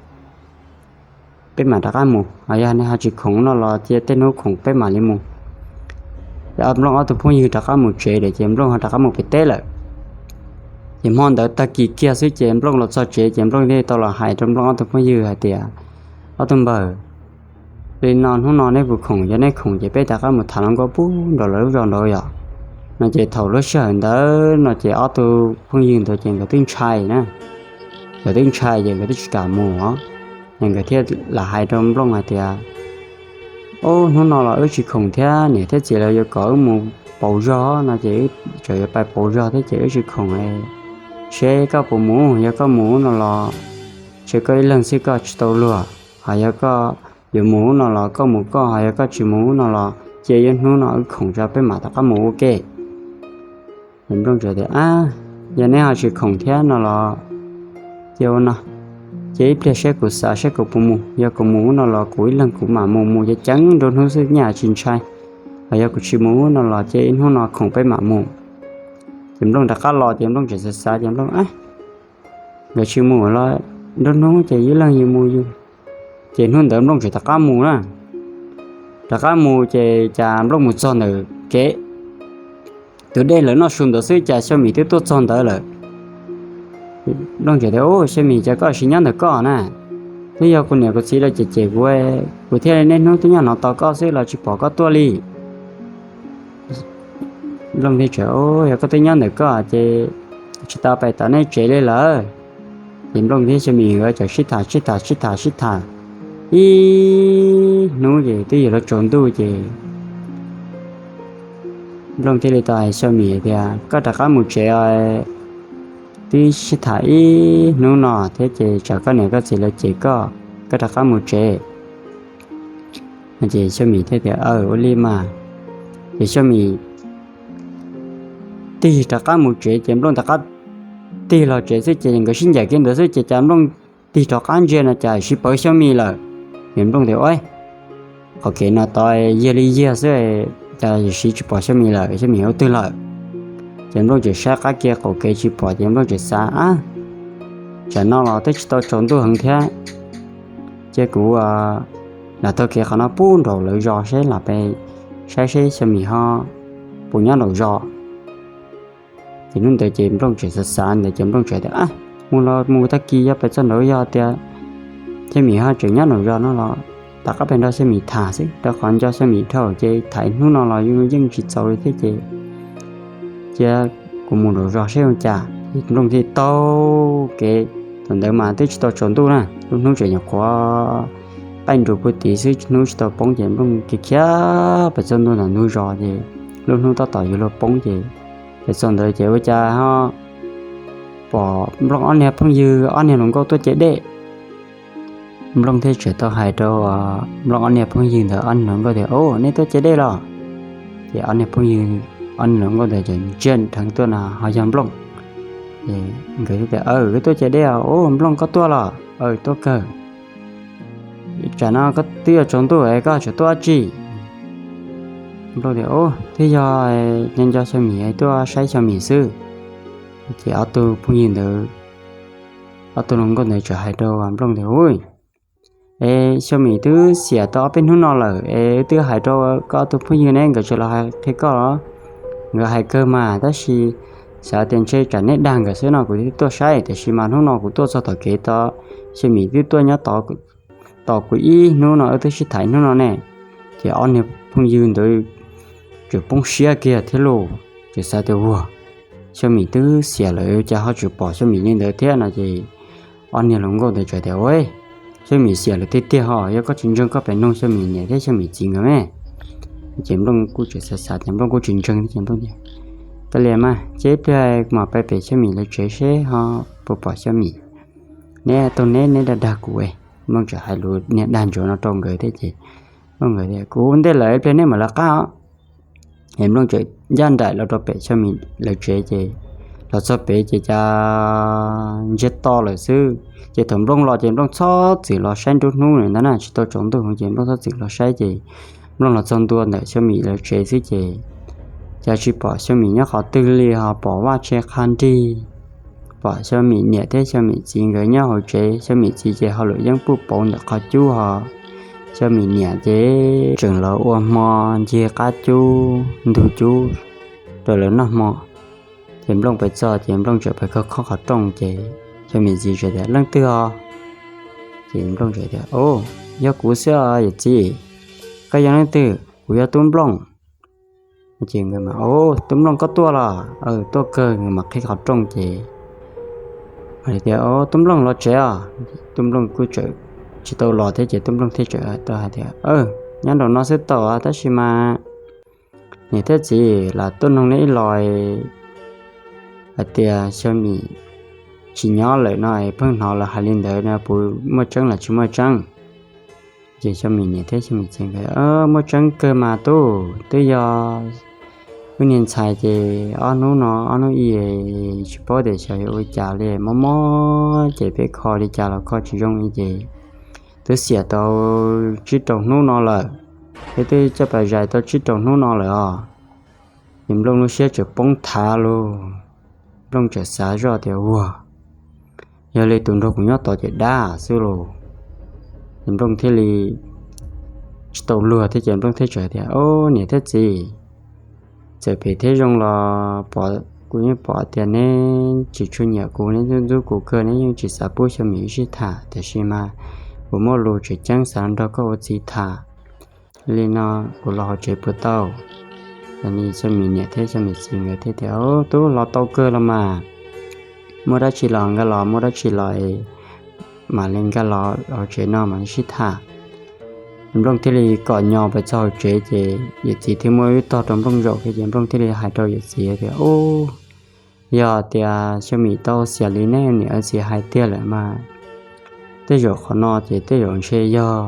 peb mam rov qab mus, yog neb ho tsis khoom no los cia tej hnub khoom peb mam li mus. Ces Nplooj ob tug phooj ywg rov qab mus tsev lawm ces Nplooj ho rov qab mus pem teb lawm. Ces hmo ntawd tag kis kiag xwb ces Nplooj los txog tsev ces Nplooj thiaj tau los hais rau Nplooj ob tug phooj ywg hais tias, Ob tug npawg, li no hnub no neb puas khoom? Yog neb khoom ces peb rov qab mus tham hluas nkauj puag nraum lawv lub zos nraud yom. No ces thaum lub sij hawm ntawd no ces ob tug phooj ywg ntawd ces nkawd twb ntshai na, nkawd twb ntshai ces nkawd twb tsis kam mus os. Ces nkawd thiaj lam hais rau Nplooj hais tias, Ob hnub no los wb tsis khoom thiab, niam thiab txiv lawv yuav kom wb mus pauv zog no ces wb tseem yuav pais pauv zog thiab ces wb tsis khoom. Seb koj puas mus, yog koj mus no los, ces koj ib leeg xwb koj tsis tau luag, ho yog koj yuav mus no los koj mus koj, ho yog koj tsis mus no los cia ib hnub no wb khoom tso peb mam rov qab mus ua ke. Ces Nplooj tias, Ab, yog neb ho tsis khoom thiab no los cia ua no, cia ib pliag seb kuv xav seb kuv puas mus, yog kuv mus no los kuv ib leeg kuv mam mus, mus ceev ceev nruab hnub xwb nyaj tsis ntshai, ho yog kuv tsis mus no los cia ib hnub no khoom peb mam mus. Ces Nplooj rov qab los ces Nplooj tseem xav xav ces Nplooj, Nkawd tsis mus los nruab hnub ces ib leeg yus mus yus. Ces hnub ntawd Nplooj tseem rov qab mus na, rov qab mus ces cas Nplooj mus txog ntawm kev tus dej lawv noj su ntawd xwb cas Xyoo Mim twb tuaj txog ntawd lawm. Nplooj tseem tias, Xyoo Mim, cas koj tsis nyob ntawm koj na? Twb yog kuv niam kuv txiv lawv cem cem kuv, kuv thiaj li niaj hnub twb nyob no tos koj xwb los tsis pom koj tuaj li. Nplooj thiaj tias, Yog koj twb nyob ntawm koj ces tsis tau pais tom nej tsev li lawm. Ces Nplooj thiab Xyoo Mim nkawd tseem sib tham sib tham sib tham sib tham ib hnub ces twb yuav luag tsaus ntuj ces Nplooj thiaj li tau hais Xyoo Mim tias, Koj rov qab mus tsev os, twb sib tham ib hnub no thiab ces tsam koj niam koj txiv lawv cem koj, koj rov qab mus tsev. Ces Xyoo Mim thiaj tias, Aw, ua li mas. Ces Xyoo Mim tig rov qab mus tsev ces Nplooj rov qab tig los tsev xwb ces nkawd sib ncaim kiag ntawd xwb ces cas Nplooj tig rov qab ntsia no cas sib pawv Xyoo Mim lawm. Ces Nplooj tias, Ua, qhov kev no tod yag li yag xwb, cas siv tsis pom Xyoo Mim lawm, Xyoo Mim ua twg lawm? Ces Nplooj tseem saib qab kiag qaum kev tsis pom ces Nplooj tseem xav, Ab, tsam no los twb tsis tau tsaus ntuj heev thiab, cia kuv lam taug kev qhov no pub nraum lawv zos seb lam pes saib seb Xyoo Mim ho puas nyob nraum zos. Ces hnub ntawd ces Nplooj tseem xav xav ntawd ces Nplooj tseem tias, Mus los mus, tag kis yog pes txog nraud yog tias Xyoo Mim ho tseem nyob nraum zos no los rov qab pes nrog Xyoo Mim tham xwb, rau qhov nco Xyoo Mim dhau ces tham hnub no los yeej tsis txaus li thiab ces cia kuv mus nraum zos seb ua cas. Nplooj thiaj taug kev, thaum ntawd mas twb tsis tau tsaus ntuj na, lub hnub tseem nyuam qhuav qaij nrus puag tid xwb, hnub tsis tau poob ces Nplooj khiav khiav pes txog ntua ntawm ntug zos ces lub hnub tab tom yuav luag poob ces Pem txog ntawd ces ua cas ho pom Nplooj ob niag phooj ywg ob niag hluas nkauj tuaj ce dej. Nplooj thiaj tseem tau hais rau Nplooj ob niag phooj ywg ntawd ob niag hluas nkauj tias, Au, nej tuaj ce dej los? Ces ob niag phooj ywg ob niag hluas nkauj ntawd ces ntsia dheev tuaj no ho yog Nplooj. Nkawd tias, Wb tuaj ce dej os. Au, Nplooj koj tuaj los? Tuaj kawg. Tsam no twb yuav tsaus ntuj es koj tseem tuaj dab tsi? Nplooj tias, Twb yog nco nco Xyoo Mim tuaj saib Xyoo Mim xwb. Ces ob tug phooj ywg ntawd, ob tug hluas nkauj ntawd txawm hais rau Nplooj tias, Ub, es Xyoo Mim twb xiam tau ob peb hnub no lawm es twb hais rau koj ob tug phooj ywg ne, nkawd tseem los hais qhia koj los? Nkawd hais kawg mas, tab sis xav tias ntshe tsam neb dag nkawd xwb no kuv thiaj tuaj saib, tiam sis mas hnub no kuv tuaj txog tom kev tod, Xyoo Mim twb tuaj nyob tos kuv ib hnub no, wb twb sib tham ib hnub no ne. Ces ob niag phooj ywg ntawd tseem poob siab kiag thiab lauj, tseem xav tias, Ua, Xyoo Mim twb xiam lawm cas ho tseem pom Xyoo Mim li ntawd thiab no. Ces ob niag hluas nkauj ntawd txawm tias, Ua, Xyoo Mim xiam lawm tiag tiag ho, yog koj tsis ntseeg koj pem nug Xyoo Mim niam thiab Xyoo Mim txiv nkawd me. Ces Nplooj kuj tseem xav xav ces Nplooj kuj tsis ntseeg ces Nplooj tias, Kav liam mas, cia ib pliag kuv mam pais pem Xyoo Mim lawv tsev seb ho puas pom Xyoo Mim. Neb tau neb, neb dag dag kuv. Nplooj txawm hais lus niag dag ntsuav no rau nkawd thiab ces Nplooj nkawd tias, Kuv ua ntej lawm, ib pliag neb mam lawv qab os. Es Nplooj txawm ncaj nraim los rau pem Xyoo Mim lawv tsev ces los txog pem ces cas ntsiag to lawm xwb. Ces thaum Nplooj los ces Nplooj txhob txwm los saib nruab hnub lawm ntag na, tsis tau tsaus ntuj ces Nplooj txhob txwm los saib ces Nplooj los txog ntua ntawm Xyoo Mim lawv tsev xwb ces cas tsis pom Xyoo Mim nyob qhov twg li, ho pom vaj tse qha nrig, pom Xyoo Mim niam thiab Xyoo Mim txiv nkawd nyob hauv tsev. Xyoo Mim txiv ces ho luam yeeb puj pauv ntawm qhov cub ho Xyoo Mim niam ces tseem los ua hmo ncig qab cub ntug cub rau lawv noj hmo. Ces Nplooj pais txog ces Nplooj txawm pais khob qhov rooj ces Xyoo Mim txiv txawm tias, Leej twg os? Ces Nplooj txawm tias, Yog kuv xwb os yawm txiv. Koj yog leej twg? Kuv yog Tub Nplooj. Ces, Tub Nplooj koj tuaj los? Tuaj kawg. Nkawd mam qhib qhov rooj ces tias, Tub Nplooj los tsev os. Tub Nplooj kuj tseem tsis tau los thiab ces Tub Nplooj thiaj txawm tau hais tias, Nyob nraum no xwb tau, tab sis mas niam thiab txiv lam tuaj noog neb ib los hais tias Xyoo Mim tsis nyob lawm no, pheej hnov lawv hais li ntawd no puas muaj tseeb los tsis muaj tseeb? Ces Xyoo Mim niam thiab Xyoo Mim txiv nkawd, Muaj tseeb kawg mas tub, twb yog wb niag ntxhais ces ob hnub no ob hnub ib tsis paub tias xyov yuav ua cas li, mob mob ces peb kho li cas los kho tsis zoo li ces twb xiam tau tsib rau hnub no lawm, peb twb coj pas zais tau tsib rau hnub no lawm os. Ces Nplooj lub siab tseem poob thav lug, Nplooj tseem xav zoj tias, Ua, yog li tus nrog kuv nyob tod ces dab xwb lauj. Ces Nplooj thiaj li tsis tau luag thiab ces Nplooj thiaj txawm tias, Au niam thiab txiv, txawm phem thiab zoo los pom, kuv yeej pom tias neb tsis tshua nyiam kuv, neb ntxub ntxub kuv kawg, neb yeej tsis xav pub Xyoo Mim wb sib tham, tiam sis mas kuv muaj lus tseem ceeb xav nrog koj ua txiv tham. Li no kuv los hauv tsev puas tau? Xyoo Mim niam thiab Xyoo Mim txiv nkawd thiaj tias, Tub, los tau kawg los mas, muaj dab tsi los nkag los, muaj dab tsi los mam li nkag los hauv tsev no mam li sib tham. Nplooj thiaj li kom nyo pais txog hauv tsev ces yawm txiv thiaj muab ib tog rau Nplooj zaum kiag ces Nplooj thiaj li hais rau yawm txiv tias, Ub, yog tias Xyoo Mim tau xiam li nej niam txiv hais tiag lawm mas tej zaum qhov no ces tej zaum ntshe yog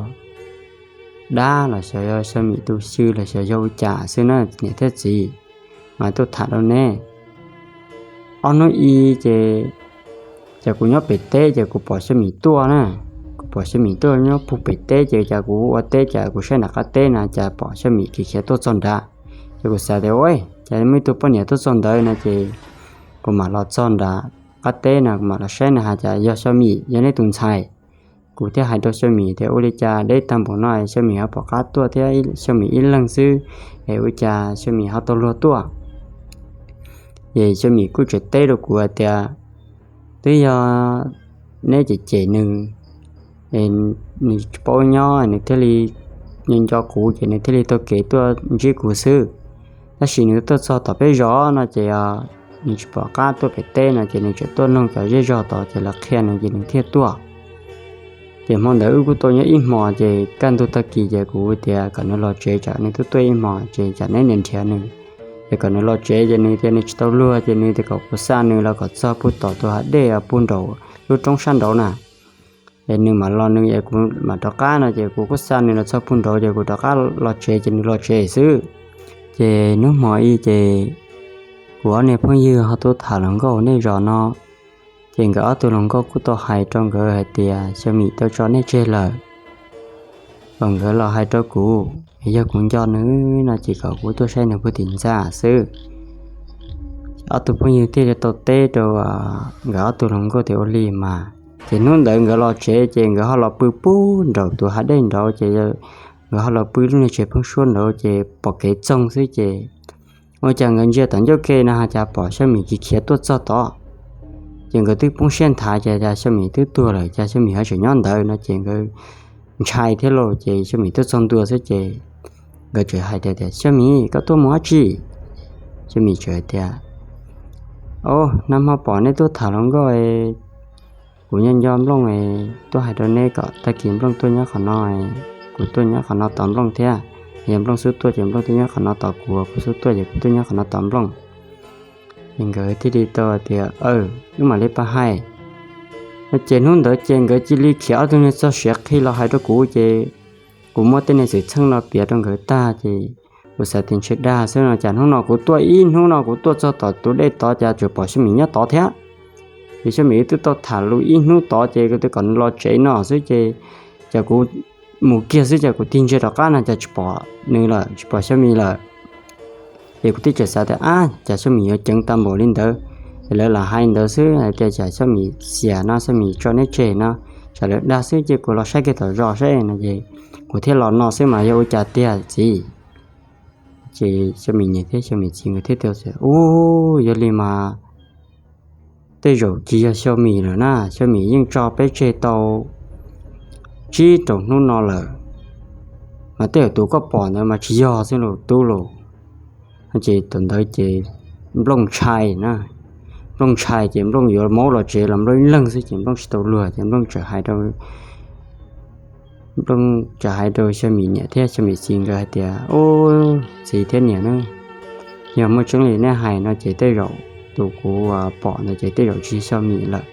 dab los xyov yog Xyoo Mim tus xyw los xyov yog ua cas xwb na niam thiab txiv, mas tuaj tham rau neb. Ob hnub i ces, ces kuv nyob pem teb ces kuv pom Xyoo Mim tuaj na, kuv pom Xyoo Mim tuaj nyob puag pem teb ces cas kuv ua teb cas kuv saib nram qab teb na cas pom Xyoo Mim khiav khiav tuaj txog nrad. Ces kuv xav tias, Ua, cas muaj ib tug poj niam tuaj txog ntawd no ces kuv mam los txog nrad qab teb no kuv mam los saib na has cas yog Xyoo Mim, yog neb tus ntxhais. Kuv thiaj hais rau Xyoo Mim tias, Ua li cas deb tag npaum no Xyoo Mim ho pom qab tuaj thiab Xyoo Mim ib leeg xwb, es ua cas Xyoo Mim ho tau luag tuaj? Ces Xyoo Mim kuj tseem teb rau kuv hais tias, Twb yog neb cem cem nws, nws tsis paub nyob nws thiaj li nco nco kuv ces nws thiaj li taug kev tuaj ntsib kuv xwb. Tab sis nws tuaj txog tom peb zos no ces nws tsis pom qab tuaj pem teb no ces nws tseem tuaj noog cov zej zog tod ces lawv qhia nws ces nws thiaj tuaj. Ces hmo ntawd wb kuj tau nyob ib hmos ces kaj ntug tag kis ces kuv tias kom nws los tsev tsam nws twb tuaj ib hmos ces tsam neb niaj nrhiav nws. Ces kom nws los tsev ces nws tias nws tsis tau luag ces nws tias kom kuv xa nws los kom txog puag tom tus hav dej puag nraum lub roob sab nraud na. Es nws mam los nws es kuv mam rov qab no ces kuv kuj xa nws los txog puag nraud ces kuv rov qab los tsev ces nws los tsev xwb. Ces hnub hmo ib ces kuv ob niag phooj ywg ho tuaj tham hluas nkauj nej zos no, ces nkawd ob tug hluas nkauj kuj tau hais rau nkawd hais tias Xyoo Mim tau tso nej tseg lawm. Kom nkawd los hais rau kuv, yog kuv nco nws no ces kom kuv tuaj saib nws puag tim ntxa xwb. Ob tug phooj ywg thiaj li tau teb rau nkawd ob tug hluas nkauj tias ua li mas. Ces hnub ntawd nkawd los tsev ces nkawd ho los pw puag nraum tus hav dej nraud ces nkawd ho los pw lub niag tsev pheeb suab nraud ces pom kev txoog xwb ces ua cas nkawd ntsia tom ncauj ke no ho cas pom Xyoo Mim khiav khiav tuaj txog tod. Ces nkawd twb poob siab nthav ces cas Xyoo Mim twb tuag lawm cas Xyoo Mim ho tseem nyob ntawd no ces nkawd ntshai thiab lauj ces Xyoo Mim tuaj txog ntua xwb ces nkawd tseem hais tias, Xyoo Mim, koj tuaj mus dab tsi? Xyoo Mim tseem hais tias, Au, nag hmo pom neb tuaj tham hluas nkauj, kuv nyob nco Nplooj, tuaj hais rau neb kom tag kis Nplooj tuaj nyob qhov no, kuv tuaj nyob qhov no tos Nplooj thiab. Yog Nplooj xub tuaj ces Nplooj tuaj nyob qhov no tos kuv, kuv xub tuaj ces kuv tuaj nyob qhov no tos Nplooj. Ces nkawd thiaj li tau tias, Aw, wb mam li pab hais. Ces hnub ntawd ces nkawd cia li khiav ob tug niag txog siav qhi los hais rau kuv ces kuv muab tej niag xwm txheej no piav rau nkawd tag ces kuv xav tias ntshe dag xwb no cas hnub no kuv tuaj ib hnub no kuv tuaj txog tom tus dej tod cas tseem pom Xyoo Mim nyob tod thiab. Ces Xyoo Mim twb tau tham lus ib hnub tod ces kuv twb kom nws los tsev no xwb ces cas kuv mus kiag xwb cas kuv tig ntsia rov qab no cas tsis pom nws lawm, tsis pom Xyoo Mim lawm. Ces kuv twb tseem xav tias, Ab, cas Xyoo Mim yuav ceev tau npaum li ntawd? Ces lawv lam hais ntawd xwb hais tias cas Xyoo Mim xiam no, Xyoo Mim tso neb tseg no, tsam lawv dag xwb ces kuv los saib kiag tom zos saib no ces kuv thiaj los no xwb mas yog ua cas tiag txiv? Ces Xyoo Mim niam thiab Xyoo Mim txiv nkawd thiaj tias, Ub, yog li mas tej zaum tsis yog Xyoo Mim lawm na, Xyoo Mim yeej tso peb tseg tau tsib rau hnub no lawm, mas tej zaum tus koj pom ntawd mas tsis yog xwb lauj tub lauj. Ces thaum ntawd ces Nplooj ntshai na, Nplooj ntshai ces Nplooj yuav maub los tsev los Nplooj ib leeg xwb ces Nplooj tsis tau luag ces Nplooj tseem hais rau Nplooj tseem hais rau Xyoo Mim niam thiab Xyoo Mim txiv nkawd hais tias, Ub, txiv thiab niam na, yog muaj tseeb li nej hais no ces tej zaum tus kuv pom ntawd ces tej zaum tsis yog Xyoo Mim lawm.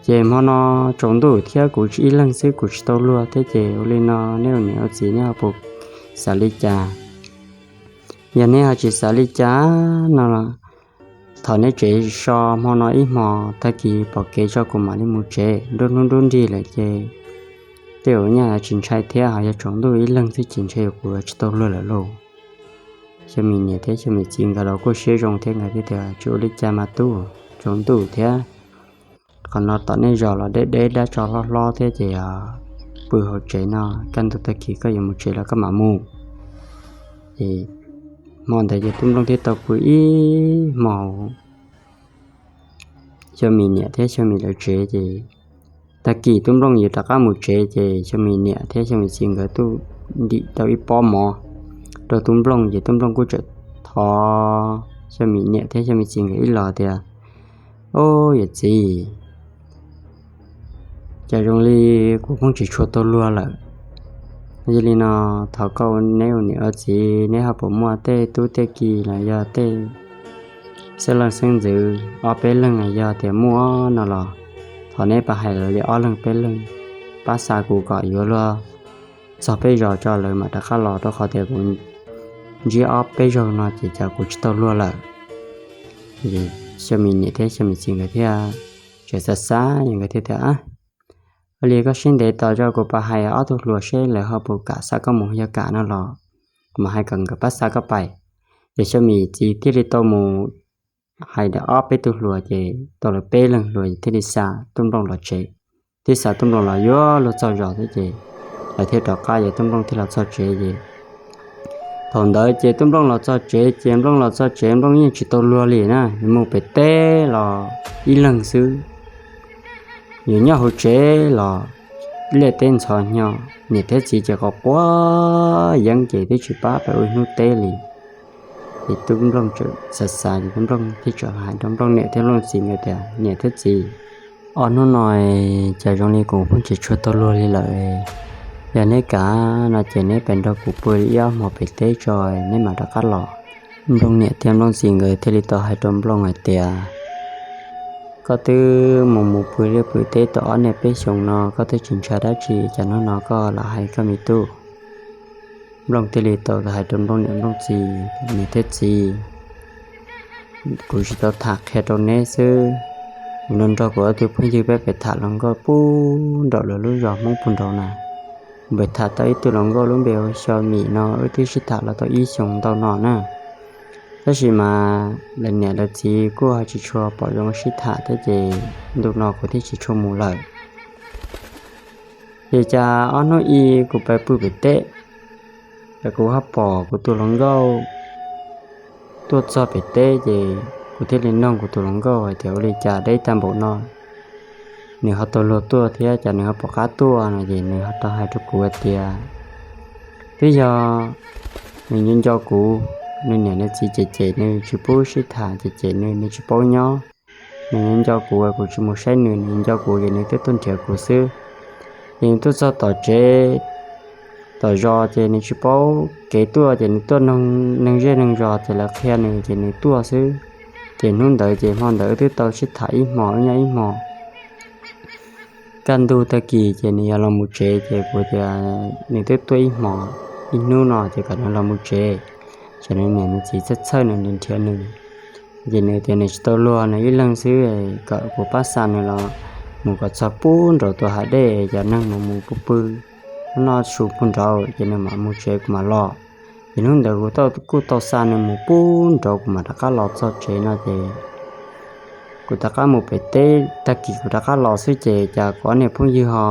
Ces hmo no tsaus ntuj thiab kuv ib leeg xwb kuv tsis tau luag thiab ces ua li no nej ua niam ua txiv nej ho puas xav li cas? Yog nej ho tsis xav li cas no los thov neb tsev so hmo no ib hmo, tag kis pom kev tso kuv mam li mus tsev, nruab hnub nruab nrig lawm ces tej zaum nyaj tsis ntshai thiab, ho yog tsaus ntuj ib leeg xwb ces ntshe kuv tsis tau luag lawm lauj. Xyoo Mim niam thiab Xyoo Mim txiv nkawd los kuj siab zoo thiab nkawd thiaj tias, Tsis ua li cas mas tub, tsaus ntuj thiab, qhov no tom nej zos los deb deb dab tsov hlob hlob thiab ces pw hauv tsev no, kaj ntug tag kis koj yuav mus tsev los koj mam mus. Ces hmo ntawd ces tub Nplooj thiaj tau pw ib hmo Xyoo Mim niam thiab Xyoo Mim lawv tsev ces tag kis tub Nplooj yuav rov qab mus tsev ces Xyoo Mim niam thiab Xyoo Mim txiv nkawd tuaj ntim tau ib pob mov rau tub Nplooj ces tub Nplooj kuj tseem thov Xyoo Mim niam thiab Xyoo Mim txiv nkawd ib los tias, Ub, yawm txiv, cas zoo li kuv pheej tsis tshua tau luag lawm. Yog li no thov koj neb ua niam ua txiv neb ho puas muaj tej tub tej ki los yog tej xeeb leej xeeb ntxwv ob peb leeg yog tias muaj no los thov neb pab hais lawv li ob leeg peb leeg pab xa kuv kom yuav luag txog peb zos tso lawv mam rov qab los, rau qhov tias kuv ntsib ob peb zaug no ces cas kuv tsis tau luag lawm. Xyoo Mim niam thiab Xyoo Mim txiv nkawd thiaj tseem xav xav nkawd thiaj tias, Ua li koj siab ntev tos tso kuv pab hais ob tug hluas seb lawv ho puas kam xa koj mus, yog kam no los kuv mam hais kom nkawd pab xa koj pais. Ces Xyoo Mim txiv thiaj li tau mus hais ob peb tug hluas ces tau lawv peb leeg hluas thiaj li xa tub Nplooj los tsev. Thiaj xa tub Nplooj los yuav luag txog zos thiab ces lawv thiaj rov qab ces tub Nplooj thiaj los txog tsev ces thaum ntawd ces tub Nplooj los txog tsev ces Nplooj los txog tsev Nplooj yeej tsis tau luag li na, yuav mus pem teb los ib leeg xwb, yuav nyob hauv tsev los liaj teb ntxhov hnyo, niam thiab txiv ces quav quav yeeb ces twb tsis pab pab ua ib hnub teb li. Ces tub Nplooj tseem xav xav ces tub Nplooj thiaj tseem hais rau Nplooj niam thiab Nplooj txiv nkawd tias, Niam thiab txiv, ob hnub no cas zoo li kuv pheej tsis tshua tau luag li lawm. Yog neb kam no ces neb pem nrog kuv pw li ib ob hmos pem teb tso, neb mam rov qab los. Nplooj niam thiab Nplooj txiv nkawd thiaj li tau hais rau Nplooj hais tias, koj twb mus mus pw liaj pw teb tau ob niaj peb xyoos no koj twb tsis ntshai dab tsi, cas hnub no koj los hais koj me tub? Nplooj thiaj li tau hais rau Nplooj niam Nplooj txiv, niam thiab txiv, kuv tsis tau tham qhia rau neb xwb. Kuv nrog nrog kuv ob tug phooj ywg peb pem tham hluas nkauj puag nraum lawv lub zos Hmoob puag nraud na. Kuv pem tham tau ib tug hluas nkauj lub npe hu Xyo Mim no, wb twb sib tham los tau ib xyoos ntau no na. Tab sis mas lawv niam lawv txiv kuj ho tsis tshua pom zoo sib tham thiab ces ntu no kuv thiaj tsis tshua mus lawm. Ces cas ob hnub i kuv pais pw pem teb, es kuv ho pom kuv tus hluas nkauj tuaj txog pem teb, ces kuv thiaj li noog kuv tus hluas nkauj hais tias ua li cas deb tag npaum no nws ho tau luag tuaj thiab cas nws ho pom qab tuaj no, ces nws ho tau hais rau kuv hais tias twb yog nws nco nco kuv, nws niam nws txiv cem cem nws tsis pub sib tham, cem cem nws, nws tsis paub nyob. Nws nco nco kuv, kuv tsis mus saib nws, nws nco kuv ces nws twb tuaj nrhiav kuv xwb. Ces nws tuaj txog tom tsev tom zos ces nws tsis paub kev tuaj, ces nws tuaj noog neeg zej neeg zos ces lawv qhia nws ces nws tuaj xwb. Ces hnub ntawd ces hmo ntawd twb tau sib tham ib hmos ib nyob ib hmos. Kaj ntug tag kis ces nws yuav los mus tsev, ces kuv tias nws twb tuaj ib hmos ib hnub no ces kom nws los mus tsev, tsam nws niam nws txiv txhawj txhawj nws nrhiav nws. Ces nws tias nws tsis tau luag, nws ib leeg xwb, kom kuv pab xa nws los mus kom txog puag nraum tus hav dej, cov neeg mus mus pw pw noj su puag nraud ces nws mam mus tsev kuv mam los. Ces hnub ntawd kuv kuj tau xa nws mus puag nraud kuv mam rov qab los txog tsev no ces kuv rov qab mus pem teb tag kis kuv rov qab los xwb ces cas kuv ob niag phooj ywg ho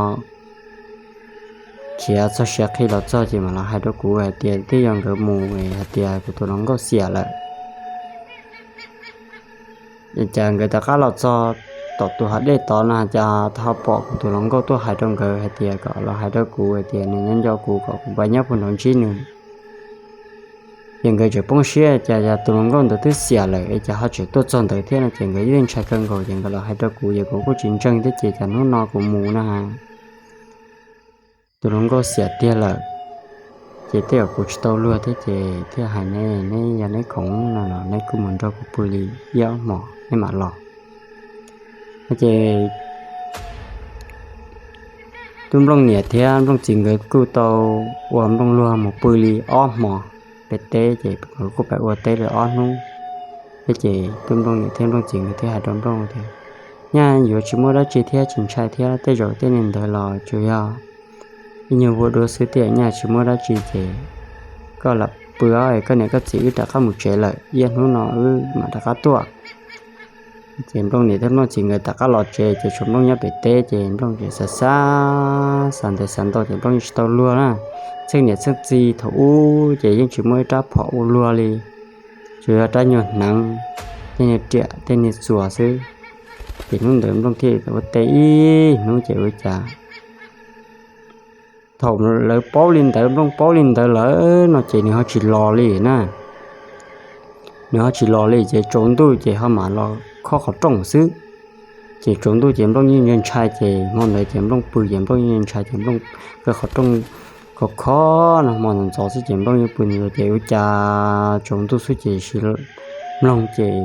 khiav txog siav qhi los txog ces mam los hais rau kuv hais tias twb yog nkawd mus hais tias kuv tus hluas nkauj xiam lawm. Ces nkawd rov qab los txog tom tus hav dej tod no cas ho pom kuv tus hluas nkauj tuaj hais rau nkawd hais tias kom los hais rau kuv hais tias nws nyob nco kuv kom kuv pab nyob puag nraud ntsib nws. Ces nkawd tseem poob siab cas tus hluas nkauj ntawd twb xiam lawm es cas ho tseem tuaj txog ntawd thiab no ces nkawd yeej ntshai kawg nkaus ces nkawd los hais rau kuv ces kuv kuj tsis ntseeg thiab ces cas hnub no kuv mus no tus hluas nkauj xiam tiag lawm. Ces tej zaum kuv tsis tau luag thiab ces thiaj hais neb, neb yog neb khoom no los neb kuj mus nrog kuv pw li ib ob hmos neb mam los. Ces tub Nplooj niam thiab Nplooj txiv nkawd kuj tau ua Nplooj luag mus pw li ob hmos pem teb ces nkawd kuj pais ua teb li ob hnub thiab ces tub Nplooj niam thiab Nplooj txiv nkawd thiaj hais rau Nplooj tias nyaj yuav tsis muaj dab tsi thiab tsis ntshai thiab, tej zaum tej niag ntawd los tsuas yog ib nyuag vuag dua xwb tiag, nyaj tsis muaj dab tsi ces koj lam pw os, koj niam koj txiv wb rov qab mus tsev lawm, ib hnub no wb mam rov qab tuaj. Ces Nplooj niam thiab Nplooj txiv nkawd rov qab los tsev ces tshuav Nplooj nyob pem teb ces Nplooj tseem xav xav, xav ntev xav ntau ces Nplooj yeej tsis tau luag na. Txheej niam txheej txiv thaum ub ces yeej tsis muaj ib rab phom ua luag li, tsuas yog rab nyuag hneev, tej niag riam tej niag txuas xwb. Ces hnub ntawd Nplooj thiaj ua teb ib hnub ces ua cas thaum lawv paub li ntawd, Nplooj paub li ntawd lawm no ces nws ho tsis los li na. Nws ho tsis los li ces tsaus ntuj ces ho mam los khob qhov rooj xwb. Ces tsaus ntuj ces Nplooj yeej ntshai ces hmo ntawd ces Nplooj pw ces Nplooj yeej ntshai ces Nplooj kaw qhov rooj khov kho no hmo ntxov ntxov xwb ces Nplooj yeej pw ntawd ces ua cas tsaus ntuj xwb ces sis mloog ces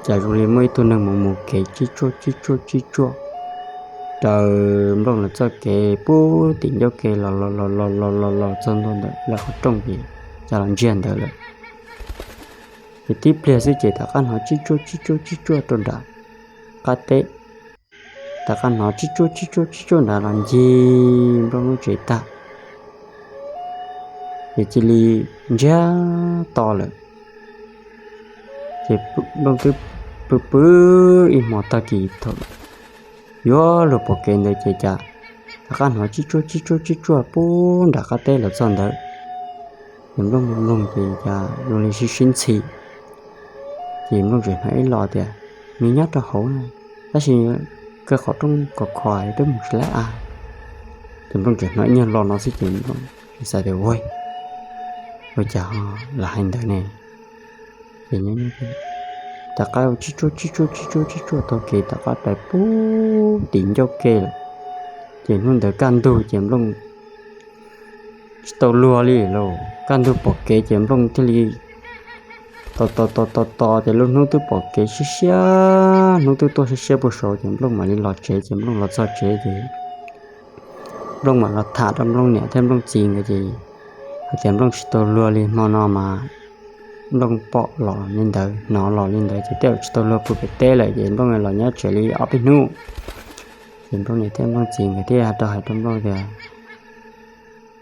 cas zoo li muaj ib tug neeg mus mus kev tsib tsuaj tsib tsuaj tsib tsuaj raws Nplooj lawv txoj kev puag tim ncauj ke los los los los los los los txog ntua ntawm lawv qhov rooj ces cas los ntsiag ntawd lawm. Ces tib pliag xwb ces tom qab hnov tsib tsuaj tsib tsuaj tsib tsuaj rau nram qab teb. Tom qab hnov tsib tsuaj tsib tsuaj tsib tsuaj nrad los ncig Nplooj lub tsev tag, ces cia li ntsiag to lawm. Ces Nplooj twb pw pw ib hmo tag kis thaum yuav luag pom kev ntawd ces cas tom qab hnov tsib tsuaj tsib tsuaj tsib tsuaj puag nram qab teb los txog ntawd. Ces Nplooj mloog mloog ces cas zoo li sib sib ntxhi. Ces Nplooj tseem hnov ib lo tias nws nyob rau hauv na, tab sis kaw qhov rooj khov kho twb mus tsis laib av. Ces Nplooj tseem hnov ib nyuag lo no xwb ces Nplooj xav tias ua, ua cas ho lam hais ntawd ne. Ces tom qab tsib tsuaj tsib tsuaj tsib tsuaj tsib tsuaj taug kev tom qab pais puag tim ncauj ke lawm. Ces hnub ntawd kaj ntug ces Nplooj tsis tau luag li lauj. Kaj ntug pom kev ces Nplooj thiaj li tos tos tos tos tos ces lub hnub twb pom kev siab siab, hnub twb tuaj siab siab puag saud ces Nplooj mam li los tsev. Ces Nplooj los txog tsev ces Nplooj mam los tham rau Nplooj niam thiab Nplooj txiv nkawd ces hais tias Nplooj tsis tau luag li, hmo no mas Nplooj pom los li ntawd, hnov los li ntawd ces tej zaum tsis tau luag pw pem teb lawm ces Nplooj los nyob tsev li ob peb hnub. Ces Nplooj niam thiab Nplooj txiv nkawd thiaj rov hais rau Nplooj tias,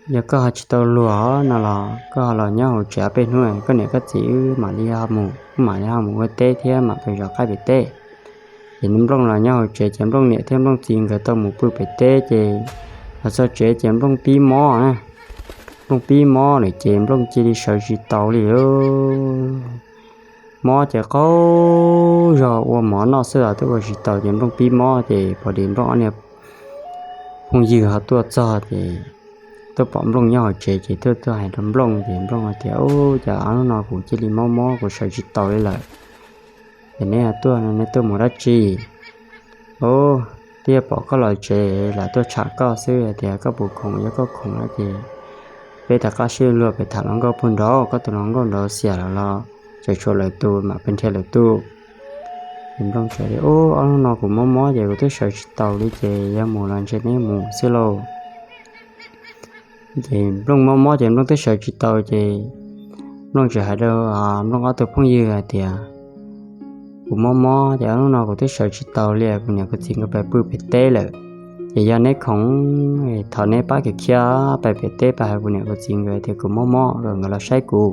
yog koj ho tsis tau luag no los koj ho los nyob hauv tsev ob peb hnub, koj niam koj txiv wb mam li ho mus, wb mam li ho mus ua teb thiab mam pes zov qaib pem teb. Ces Nplooj los nyob hauv tsev ces Nplooj niam thiab Nplooj txiv nkawd tau mus pw pem teb ces los txog tsev ces Nplooj pib mob na. Nplooj pib mob lawm ces Nplooj cia li sawv tsis taus li. Mob ces qaug zog ua mov noj xwb los twb ua tsis taus ces Nplooj pib mob ces pom dis Nplooj ob niag phooj ywg ho tuaj txog ces tuaj pom Nplooj nyob hauv tsev ces tuaj tuaj hais rau Nplooj ces Nplooj tias, ub, cas ob hnub no kuv cia li mob mob kuv sawv tsis taus li lawm. Ces neb tuaj no neb tuaj mus dab tsi? Ub, twb yog pom koj los tsev lam tuaj tsham koj xwb, tias koj puas khoom, yog koj khoom no ces peb rov qab sib luag pem tham hluas nkauj puag nraud, koj tus hluas nkauj nraud xiam lawm los tseem tshuav lwm tus mam pes nrhiav lwm tus. Ces Nplooj teb tias, ub, ob hnub no kuv mob mob ces kuv twb sawv tsis taus li ces yog mus los ntshe neb mus xwb lauj. Ces Nplooj mob mob ces Nplooj twb sawv tsis taus ces Nplooj txawm hais rau Nplooj ob tug phooj ywg hais tias, kuv mob mob ces ob hnub no kuv twb sawv tsis taus li, kuv niam kuv txiv nkawd pais pw pem teb lawm. Ces yog neb khoom, thov neb pab khiav khiav pais pem teb pab hais kuv niam kuv txiv nkawd tias kuv mob mob kom nkawd los saib kuv.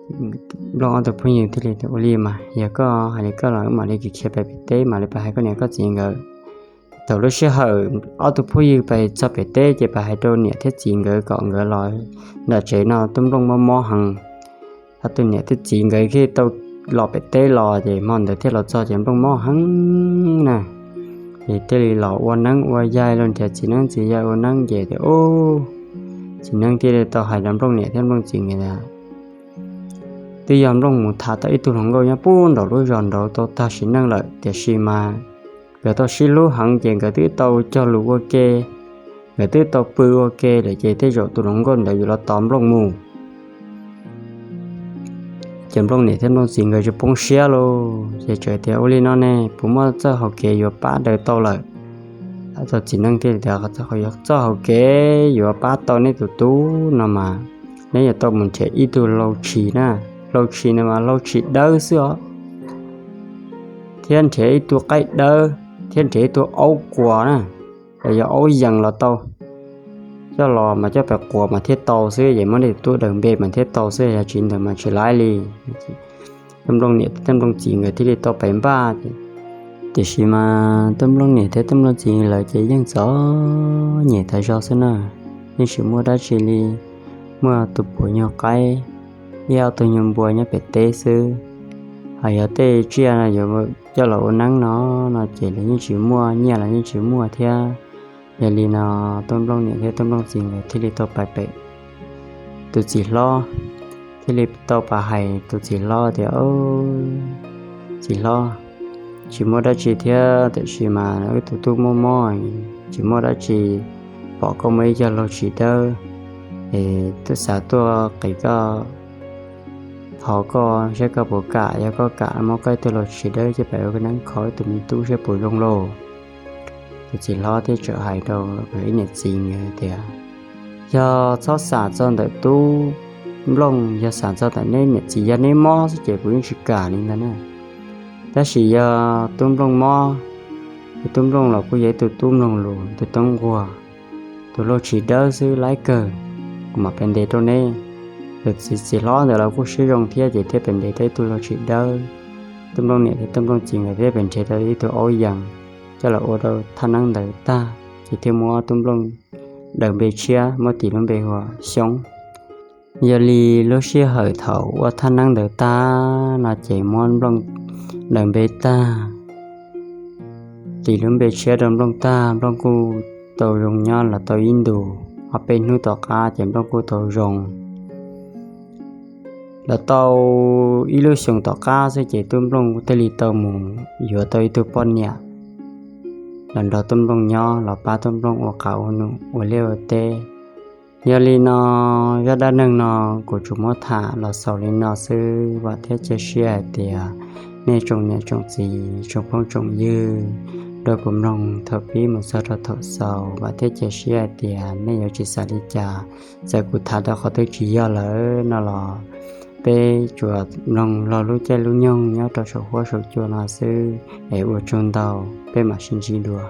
Nplooj ob tug phooj ywg thiaj li ua li mas, yog koj hais li koj los wb mam li khiav khiav pais pem teb mam li pab hais koj niam koj txiv nkawd. Thaum lub sij hawm ob tug phooj ywg pais txog pem teb ces pab hais rau niam thiab txiv nkawd kom nkawd los nram tsev no, tub Nplooj mob mob heev. Ob tug niam thiab txiv nkawd thiaj tau los pem teb los ces hmo ntawd thiaj los txog ces Nplooj mob heev na. Ces thiaj li los ua neeb ua yaig los nrhiav txiv neeb txiv yaig ua neeb ces tias, ub, txiv neeb thiaj li tau hais rau Nplooj niam thiab Nplooj txiv nkawd tias, twb yog Nplooj mus tham tau ib tug hluas nkauj nyob puag nraum lub zos nraud tau tag sim neej lawm, tiam sis mas nkawd tau sib hlub heev ces nkawd twb tau cog lus ua ke, nkawd twb tau pw ua ke lawm ces tej zaum tus hluas nkauj ntawd yuav los tos Nplooj mus. Ces Nplooj niam thiab Nplooj txiv nkawd tsis poob siab lauj, ces txawm tias, ua li no ne, puas muaj txoj hau kev yuav pab daws tau lawm? Tau txiv neej thiaj tias, txoj hau kev yuav pab tau neb tus tub no mas neb yuav tau mus nrhiav ib tug lau tshis na. Lau tshis no mas lau tshis dawb xwb os, thiab nrhiav ib tug qaib dawb thiab nrhiav ib tug aub kuas na, yog aub yees los tau. Coj los mas coj pais quas mas thiaj tau xwb, es muab nej tus tub daws npe mas thiaj tau xwb, yog tsis ntawd mas tsis laib li. Tub Nplooj niam thiab Nplooj txiv nkawd thiaj li tau pais npaj. Tiam sis mas tub Nplooj niam thiab tub Nplooj txiv lawv ces yeej txom nyem tas zog xwb na, yeej tsis muaj dab tsi li. Muaj tus puas nyuag qaib, ib ob tug nyuag npua nyob pem teb xwb. Hos yog tej tsiaj yuav coj los ua neeb no, no ces lawv yeej tsis muaj, nyiaj los yeej tsis muaj thiab. Yog li no tub Nplooj niam thiab tub Nplooj txiv nkawd thiaj li tau pais pem tus txiv hlob, thiaj li tau pais hais tus txiv hlob tias, txiv hlob, tsis muaj dab tsi thiab, tiam sis mas wb tus tub mob mob, tsis muaj dab tsi, pom koj muaj ib co lau tshis dawb, es twb xav tuaj qiv koj, thov koj saib koj puas kam, yog koj kam muab koj ib tug lau tshis dawb coj pais ua neeb kho ib tug me tub saib puas zoo lauj. Tus txiv hlob thiaj txawm hais rau ib niam txiv nkawd tias, yog txhob xav txog ntawm tub Nplooj, yog xav txog ntawm neb niam txiv yawg neb mob xwb ces kuv yeej tsis kam li ntag na. Tab sis yog tub Nplooj mob, tub Nplooj los kuj yog ib tug tub mloog lus, tus tub nquag, tus lau tshis dawb xwb laib kawg, kuv mam pem ntes rau neb. Tus txiv hlob ntawd los kuj siab zoo thiab ces thiaj pem ntes tau ib tug lau tshis dawb. Tub Nplooj niam thiab tub Nplooj txiv nkawd thiaj pem nrhiav tau ib tug aub yees coj los ua rau thaj neeb ntawd tag ces thiaj muab tub Nplooj daws npe tshiab, muab tis lub npe hu ua Xyoob. Yog li lub sij hawm thaum ua thaj neeb ntawd tag no ces muab Nplooj daws npe tag, tis lub npe tshiab rau Nplooj tag, Nplooj kuj tau zoo nyob los tau ib ntus, ob peb hnub tom qab ces Nplooj kuj tau zoo. Los tau ib lub xyoos tom qab xwb ces tub Nplooj thiaj li tau mus yuav tau ib tug poj niam los nrog tub Nplooj nyob, los pab tub Nplooj ua qav ua num ua liaj ua teb. Yog li no, zaj dab neeg no kuv tsuas muab tham los xaus li no xwb, vam thiab cia siab hais tias nej tsoom niam tsoom txiv, tsoom phooj tsoom ywg, rau kuv mloog thaum pib mus txog rau thaum xaus, vam thiab cia siab hais tias nej yuav tsis xav li cas. Txawm kuv tham tau qhov twg tsis yog lawm no los peb tsuas mloog laug lub caij lub nyoog nyob rau saum huab saum cua no xwb es ua tsaug ntau, peb mam sib ntsib dua.